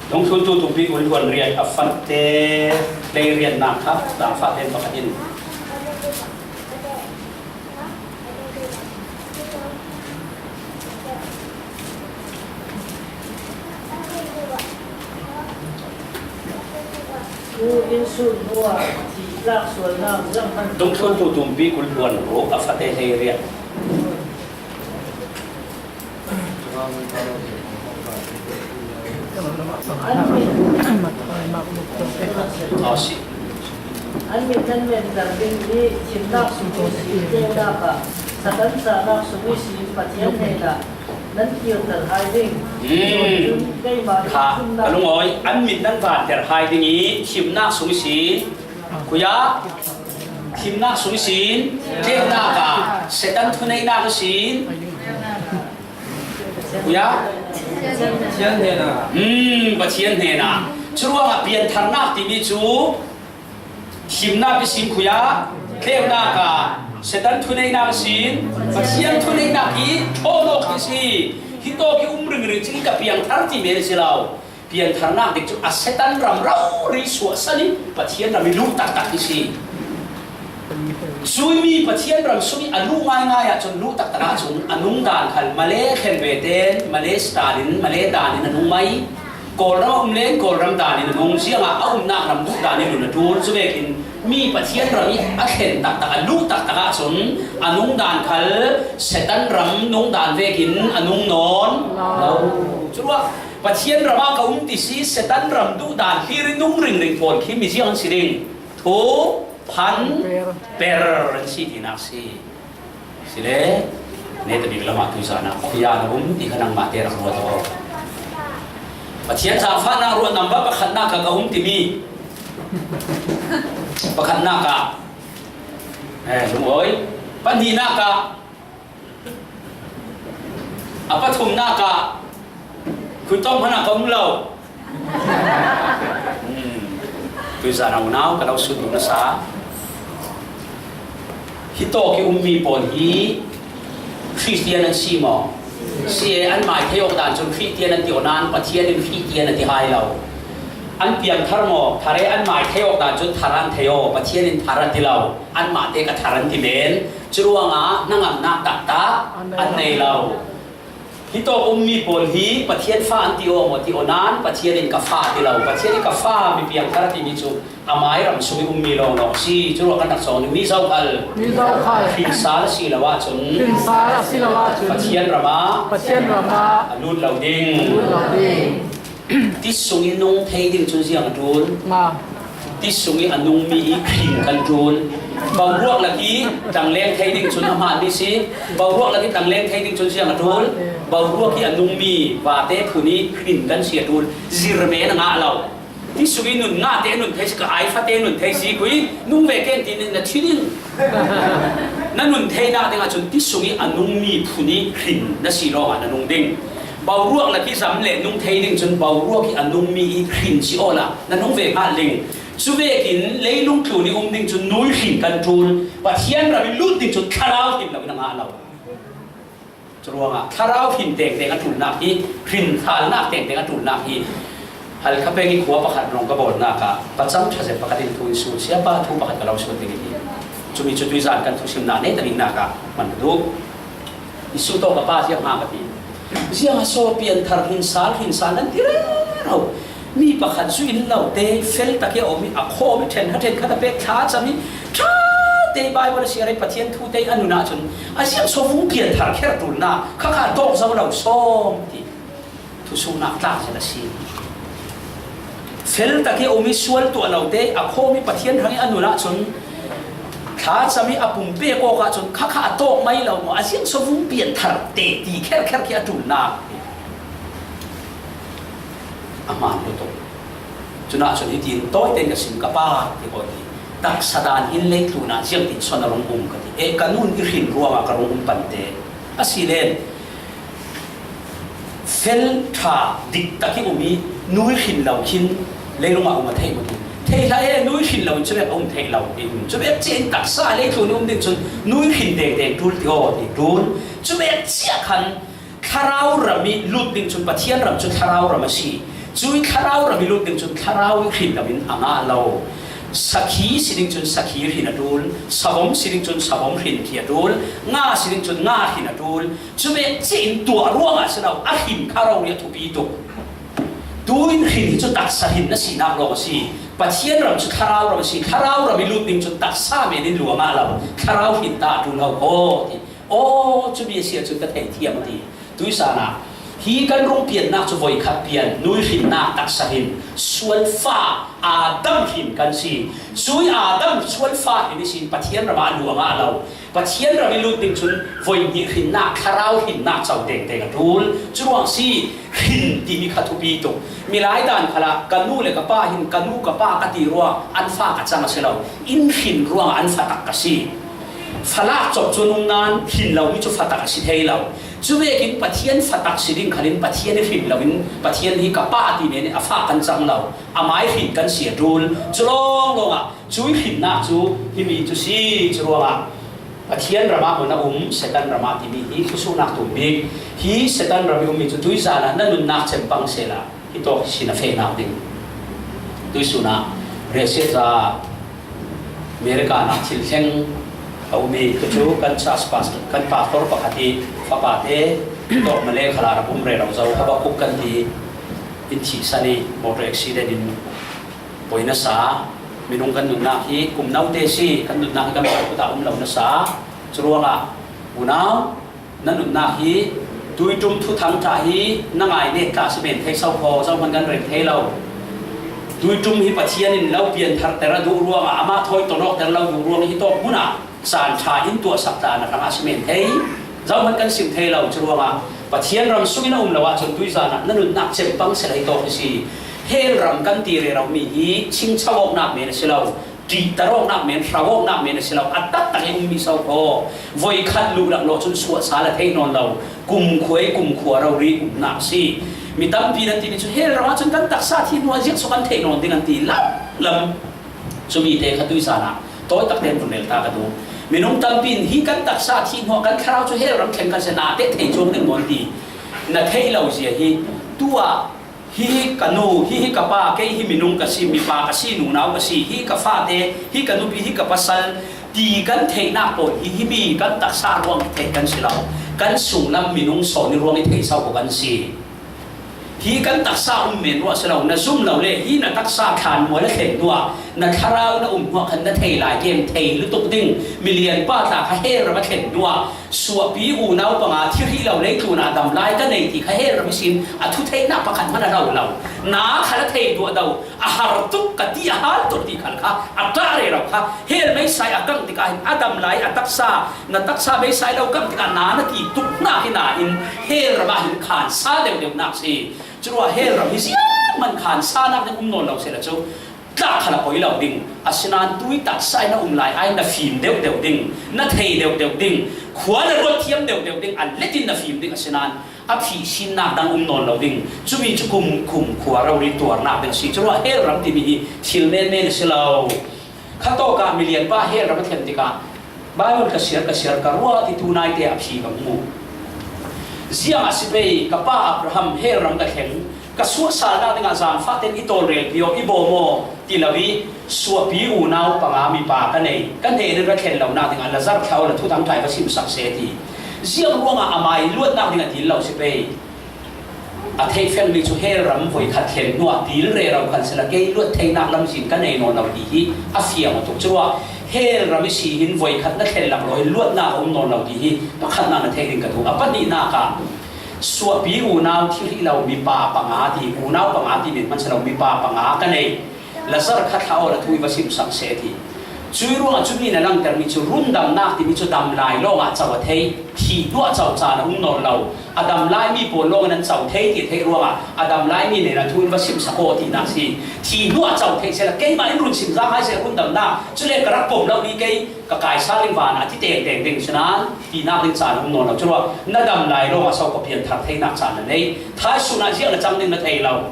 Dungthluntu tumpi Ulhuan riat a fate hlei riatnak kha zaangfah tein pakhat in. Dungthluntu tumpi Ulhuan ruak a fate hlei riat. An mit, an mit nan menter ding i thimnak sung i si, tleunak ah Satan cahnak sung i si, Pathian hnenah nan kirter hai ding. Cun keimah kha ka lungawi, an mit nan vanter hai ding i thimnak sung i si, khuiah, thimnak sung i si, tleunak ah Satan thuneihnak i si. Khuiah? Pathian hnenah. Hmm, Pathian hnenah. Curuangah piantharnak timi cu thimnak ihsin khuiah, tleunak ah Satan thuneihnak ihsin Pathian thuneihnak i ṭhawn awk hi si. Hitawk i um ringring cing i ka piangthar ti men a si lo. Piantharnak dik cu a Satan ram rori suahsan i Pathian ram i luh taktak hi si. Cuimi Pathian ram sung i a luh ngaingai ahcun, luh taktak ahcun a nungdan khal Male thlen ve tein, Male style in, Male dan in a nung mai. Kawlram a um len Kawlram dan in a nung, ziangah a umnak ram duh dan in nun a ṭul. Cuvekin mi Pathian ram i a thlen taktak, a luh taktak ahcun a nungdan khal Satan ram nungdan vekin a nung nawn lo. Curuah Pathian ram ah ka um ti si, Satan ram duh dan hlir i nung ringring pawl khi mi ziang an si ding? Thu phan per an si tinak si. Sile, neta bik lamah tuizan ah khuiah na um ti kha nangmah te rak ruat aw. Pathian zaangfahnak ruat nambar pakhatnak ah ka um timi. Pakhatnak ah, eh, lungawi. Pahnihnak ah, a pathumnak ah, khuitawng hmanh ah ka um lo. Hmm. Tuizan a unau ka lo sut duh nasa. Hitawk i ummi pawl hi Khristian an si maw? Si e, an mai thei awk dan cun Khristian an ti aw nain Pathian in Khristian a ti hai lo. An piangthar maw? Thar e, an mai thei awk dan cun thar an thei aw, Pathian in thar a ti lo. Anmah te ka thar an ti men. Curuangah hnangamnak taktak an nei lo. Hitawk ummi pawl hi Pathian fa an ti aw maw? Ti aw nain Pathian in ka fa a ti lo. Pathian in ka fa mi piangthar a timi cu amai ram sung i ummi lawnglawng a si. Curuah kan rak cawng ding mi zokhal, mi zokhal hrinsal a si lo ahcun, hrinsal a si lo ahcun Pathian ram ah, Pathian ram ah a lut lo ding. A lut lo ding. Ti sung i nung thei ding cun ziang a ṭul? Ti sung i a nungmi i hrin kan ṭul. Boruak lak i tangleng thei ding cun a hmaan mi si. Boruak lak i tangleng thei ding cun ziang a ṭul? Boruak i a nungmi vate phun i hrin kan si a ṭul. Zir men a ngah lo. Ti sung i nun ngah te nun thei si, ka ai fate nun thei si, khui nung ve ken ti na thi ding. Na nun theihna dingah cun ti sung i a nungmi phun i hrin na si lawngah na nung ding. Boruak na kizam le nung thei ding cun boruak i a nungmi i hrin si awla na nung ve hngal ding. Cuvekin leilung tlun i um ding cun nui hrin kan ṭul. Pathian ram i lut ding cun thlarau hrin lo in a ngah lo. Curuangah thlarau hrin tengteng a ṭulnak hi, hrin thalnak tengteng a ṭulnak hi, Halkha peng i khua pakhat rung ka bawlnak ah pacang ṭha zet pakhat in thu in sut, siapa thu pakhat ka lo sut ding i ti. Cumi cu tuizan kan thusimnak nei ta dingnak ah hman ka duh. I sut tawh ka pa ziang hnga ka ti. Ziang a saw pian thar hrin sal, hrin sal nan ti rero. Mi pakhat zu in lo te, fel tak i a um i a khawm i ṭhen ha ṭhen khat a pek thla cam i ṭha te Baibal a siar i Pathian thu te a nun ahcun a ziang saw vung pian thar kher ṭulnak khakha tawk zo lo sawm ti. Thusuhnak tlak zet a si. Fel tak i a um i sual tuah lo te a khawm i Pathian hrang i a nun ahcun thla cam i a pumpe kawk ahcun khakha a tawk mai lo maw, a ziang saw vung pian thar te ti kherkher khi a ṭulnak a hmaan lutuk. Cun ahcun hitin tawi tein ka sim ka pa ti ko ti. Taksa dan in leitlun ah ziangtin sawn a rung um ka ti. Eh, ka nun i hrin ruangah ka rung um pante. A si len fel ṭha dik tak i um i nui hrin lo khin leilung ah um a theih maw ti. Thei hlah e, nui hrin lo in cuvek a um theih lo i um. Cuvek cia in taksa leitlun i um ding cun nui hrin dengdeng ṭul ti aw ti ṭul. Cuvek cia khan Thlarau ram i lut ding cun Pathian ram cu thlarau ram a si. Cui thlarau ram i lut ding cun thlarau i hrin loin a ngah lo. Sakhi si ding cun sakhi hrin a ṭul, savom si ding cun savom hrin khi a ṭul, nga si ding cun nga hrin a ṭul. Cuvek cia in tuah ruangah si lo, a hrin kha rori a thupi tuk. Tu in hrin hi cu taksa hrin na sinak lawng a si. Pathian ram cu thlarau ram a si. Thlarau ram i lut ding cun taksa men in lu a ngah lo. Thlarau hrin ta a ṭul ho ko ti. Aw, cumi a si ahcun ka thei thiam a ti. Tuizan ah hi kan rung piannak cu voikhat pian, nui hrinnak taksa hrin, sualfa Adam hrin kan si. Cui Adam sualfa hrin ihsin Pathian ram ah a lu a ngah lo. Pathian ram i lut ding cun voi hnih hrinnak, thlarau hrinnak co tengteng a ṭul. Curuang si hrin timi kha thupi tuk. Milai dan khalah ka nu le ka pa hin ka nu ka pa ka ti ruang an fa ka cang a si lo. In hrin ruangah an fa tak ka si. Falak cop cu nung nan hrin lomi cu fatak a si thei lo. Cuvekin Pathian fatak si ding khalin Pathian i hrin loin Pathian hi ka pa a ti men in a fa kan cang lo. Amai hrin kan si a ṭul. Cu lawnglawng ah cui hrinnak cu himi cu si. Curuangah Pathian ram ah maw na um, Satan ram ah timi hi thusuhnak tum bik. Hi Satan ram i ummi cu tuizan ah na nunnak cem pang sehla hi tawk hi si na fehnak ding. Tuisun ah riahsiatza America ah thil thleng a um i, cucu kan church pastor, kan pastor pakhat i fapa te tawk Malay khal ah rak um rero zo, Habakkuk kan ti, in thihsan i motor accident in poi nasa, minung kan nunnak hi kum note si, kan nunnak hi kan poi kut ah um lo nasa, curuangah unau, na nunnak hi tuiṭum thuthang ṭha hi na ngai nek tla si men thei so kho, zohman kan rem thei lo. Tuiṭum hi Pathian in lo piantharter a duh ruangah amah thawi ton awkter lo duh ruang hi tawk hmun ah caan ṭha in tuahsak tla na hrangah si men thei, zohman kan sim thei lo. Curuangah Pathian ram sungin a um lo ahcun tuizan ah na nunnak cem pang sehla hi tawk hi si. Hell ram kan ti rero mi hi chingcho awknak men a si lo. Ṭihter awknak men, hrau awknak men a si lo, a taktak i ummi so kho. Voikhat luh laklawh cun suahsal a theih nawn lo. Kumkhua i kumkhua rori umnak a si. Mi tampi nan timi cu hell ram ahcun kan taksa thih hnuah ziangso kan theih nawn ding an ti lamlam. Cumi te kha tuizan ah tawi tak tein vun rel ta ka duh. Minung tampi in hi kan taksa thih hnuah kan thlarau cu hell ram thleng kan si, na teh thei cuang ding maw an ti. Na theih lo zia hi tuah Hi hi ka nu, hi hi ka pa, kei hi minung ka si, mipa ka si, nunau ka si, hi ka fate, hi ka nupi, hi ka pasal, ti kan theihnak pawl hi, himi kan taksa ruang i theih kan si lo. Kan sunglam minung sawn i ruang i theih so ko kan si. Hi kan taksa um men ruah si lo, na zum lo le, hi na taksa thlan mual a thlen hnuah, na thlarau na um hnuah khan na thei lai kem, thei lutuk ding, milian pa tla kha hell ram a thlen hnuah, Suahpi unau panga thi hrih lo leitlun ah dam lai ka nei ti kha hell ram ihsin a thutheihnak pakhat hmanh a lo lo. Na kha la thei tuah do, a har tuk ka ti, a har tuk ti khal kha a ṭah rero kha hell meisai a kangh tikah hin a dam lai a taksa, na taksa meisai lo kangh tikah na na ti tuk hna hi nain hell ram ah hin khan sa deuhdeuhnak si. Curuah hell ram hi ziangman khan sanak ding um nawn lo sehla cu tlak kha la poi lo ding. Asinain tui taksa in na um lai ai na fim deuhdeuh ding, na thei deuhdeuh ding, khua na ruat thiam deuhdeuh ding, a letin na fim ding. Asinain a phih sinnak dang um nawn lo ding. Cumi cu kum, kum khua rori tuarnak ding a si. Curuah hell ram timi hi thil menmen a si lo. Khatawkah milianpa hell ram a thlen tikah Bible ka siar, ka siar, ka ruat i tu naite a phi ka hmu. Ziangah si pei, ka pa Abraham hell ram ka thleng, ka suahsalnak dingah zaangfah ten i tawlrelpi aw, i bawm aw, ti lo i suahpi unau panga mipa ka nei, ka hnen in ra thlen lonak dingah Lazar thlau la thutang ṭha i va simsak seh, a ti. Ziang ruangah amah i luatnak ding a dil lo si pei. A theihfengmi cu hell ram voikhat thlen hnuah dil rero khan sila kei luat theinak lamzin ka nei nawn lo ti hi a fiang a tuk. Curuah hell ram i si hin voikhat na thlen lak lo i luatnak a um nawn lo ti hi pakhatnak na theih ding ka duh. A pahnihnak ah suahpi unau thi hrih lo mipa panga ti, unau panga ti men hman si lo mipa panga ka nei. Lazar kha thlah aw, la thu i va simsak seh, a ti. Cuih ruangah cumi na langtermi cu rundamnak timi cu dam lai lawngah co a thei, thih hnuah co caan a um nawn lo. A dam laimi pawl lawngin an co thei ti a theih ruangah a dam laimi nen a thu in va simsak aw tinak si. Thih hnuah co thei sehla keimah in run sim zang hai seh, rundamnak cule ka rak pom lo ni, kei ka kaisal in van a ti tengteng ding si nan tinak ding caan a um nawn lo. Curuah na dam lai lawngah so ka pianthar theinak caan na nei? Thaisun ah ziah na cang ding na thei lo.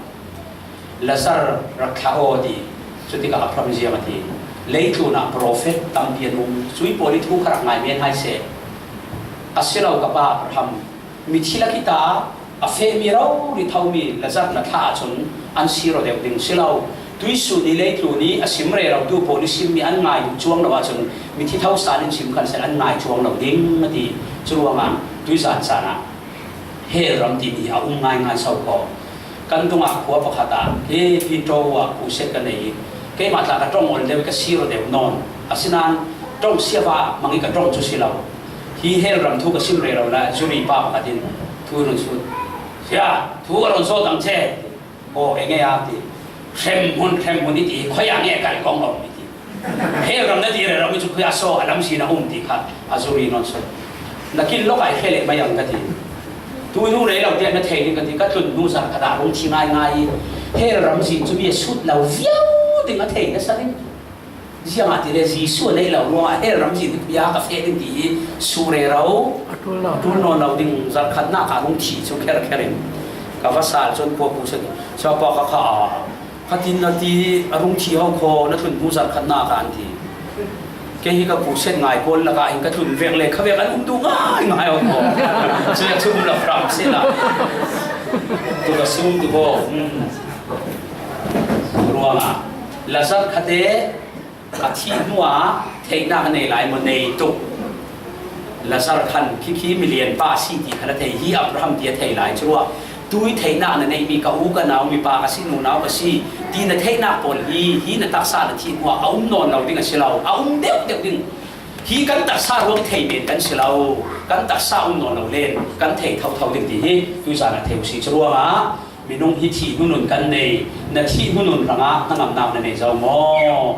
Lazar rak thlah aw, a ti. Cutikah Abraham ziang a ti? Leitlun ah profet tampi an um. Cui pawl i thu kha rak ngai men hai seh. A si lo, ka pa Abraham, mithi lak i ta a fehmi rori thomi Lazar na thlah ahcun an sir aw deuh ding si lo. Tuihsun i leitlun i a sim rerotu pawl i simmi an ngai duh cuang lo ahcun mithi tho san in sim khan seh, an ngai cuang lo ding, a ti. Curuangah tuizan caan ah hell ram timi a um ngaingai so ko. Kan dungah khua pakhat ah hi Pito ah crusade ka nei i keimah tla ka ṭong ol deuh i ka sir aw deuh nawn. Asinain ṭong siava hmang i ka ṭong cu si lo. Hi hell ram thu ka sim rero lai, zuri pa pakhat in thu in run sut. Sia, thu ka run sawt ang che. Aw, enge a ti. Hremhmun, hremhmun i ti, khuaia nge kal kong om i ti. Hell ram na ti rero mi cu khuaia so a lamzin a um ti kha a zuri nawn sut. Na kin lawk ai hre leh mai ang ka ti. Tuihnu rei lo tiah na thei ding ka ti, ka tlun hnu zarh khat ah rung thi ngaingai i hell ram zin cu mi a sut lo viau ding a thei nasa ding. Ziangahtile Jesuh a neih lo ruangah hell ram zin hi khuia ka feh ding ti hi su rero. A ṭul lo. Ṭul nawn lo ding zarhkhatnak ah rung thi cu kherkher in ka va sal cun khua pu sek. Siapa kha kha a, khatin na ti a rung thi ho kho, na tlun hnu zarhkhatnak ah an ti. Kei hi ka pu set ngai pawl lakah hin ka tlun vek le kha vek an um duh ngaingai ho kho. Cuya cu um lo hram sehla tu ka sum tu ko. Ruangah Lazar khate a thih hnuah theihnak a nei lai maw? Nei tuk. Lazar khan khi khi milian pa a si ti khan a thei. Hi Abraham ti a thei lai. Curuah tui theihnak na neihmi ka u ka nau, mipa ka si, nunau ka si ti na theihnak pawl hi, hi na taksa na thih hnuah a um nawn lo ding a si lo. A um deuh deuh ding. Hi kan taksa ruang i thei men kan si lo. Kan taksa um nawn lo len kan thei thotho ding ti hi tuizan a thei u si. Curuangah minung hi thih hnu nun kan nei, na thih hnu nun hrangah hnangamnak na nei zo maw?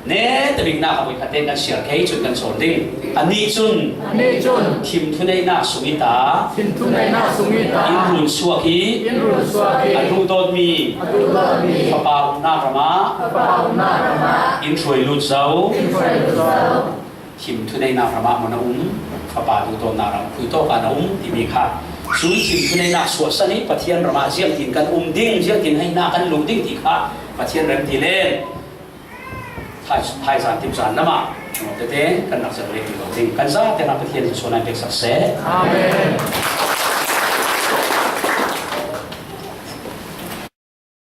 Netabiknak a voikhat tein kan siar kei cun kan sawn ding. Anih cun, anih cun thimthuneihnak sung i ta, thimthuneihnak sung i ta, in run suak i, in run suak i, a duhdawtmi, a duhdawtmi fapa umnak ramah, fapa umnak ramah in hruai lut zo. In hruai lut zo. Thimthuneihnak ramah maw na um, fapa duhdawtnak ram khuitawk ah na um timi kha, cun thimthuneihnak suahsan i Pathian ramah ziangtin kan um ding, ziangtin hainak kan luh ding ti kha Pathian rem ti le thai, thaizan tipzan lamah tete kan rak cer leh ti lo ding. Kan zate hna Pathian cu suan ai peksak seh. Amen.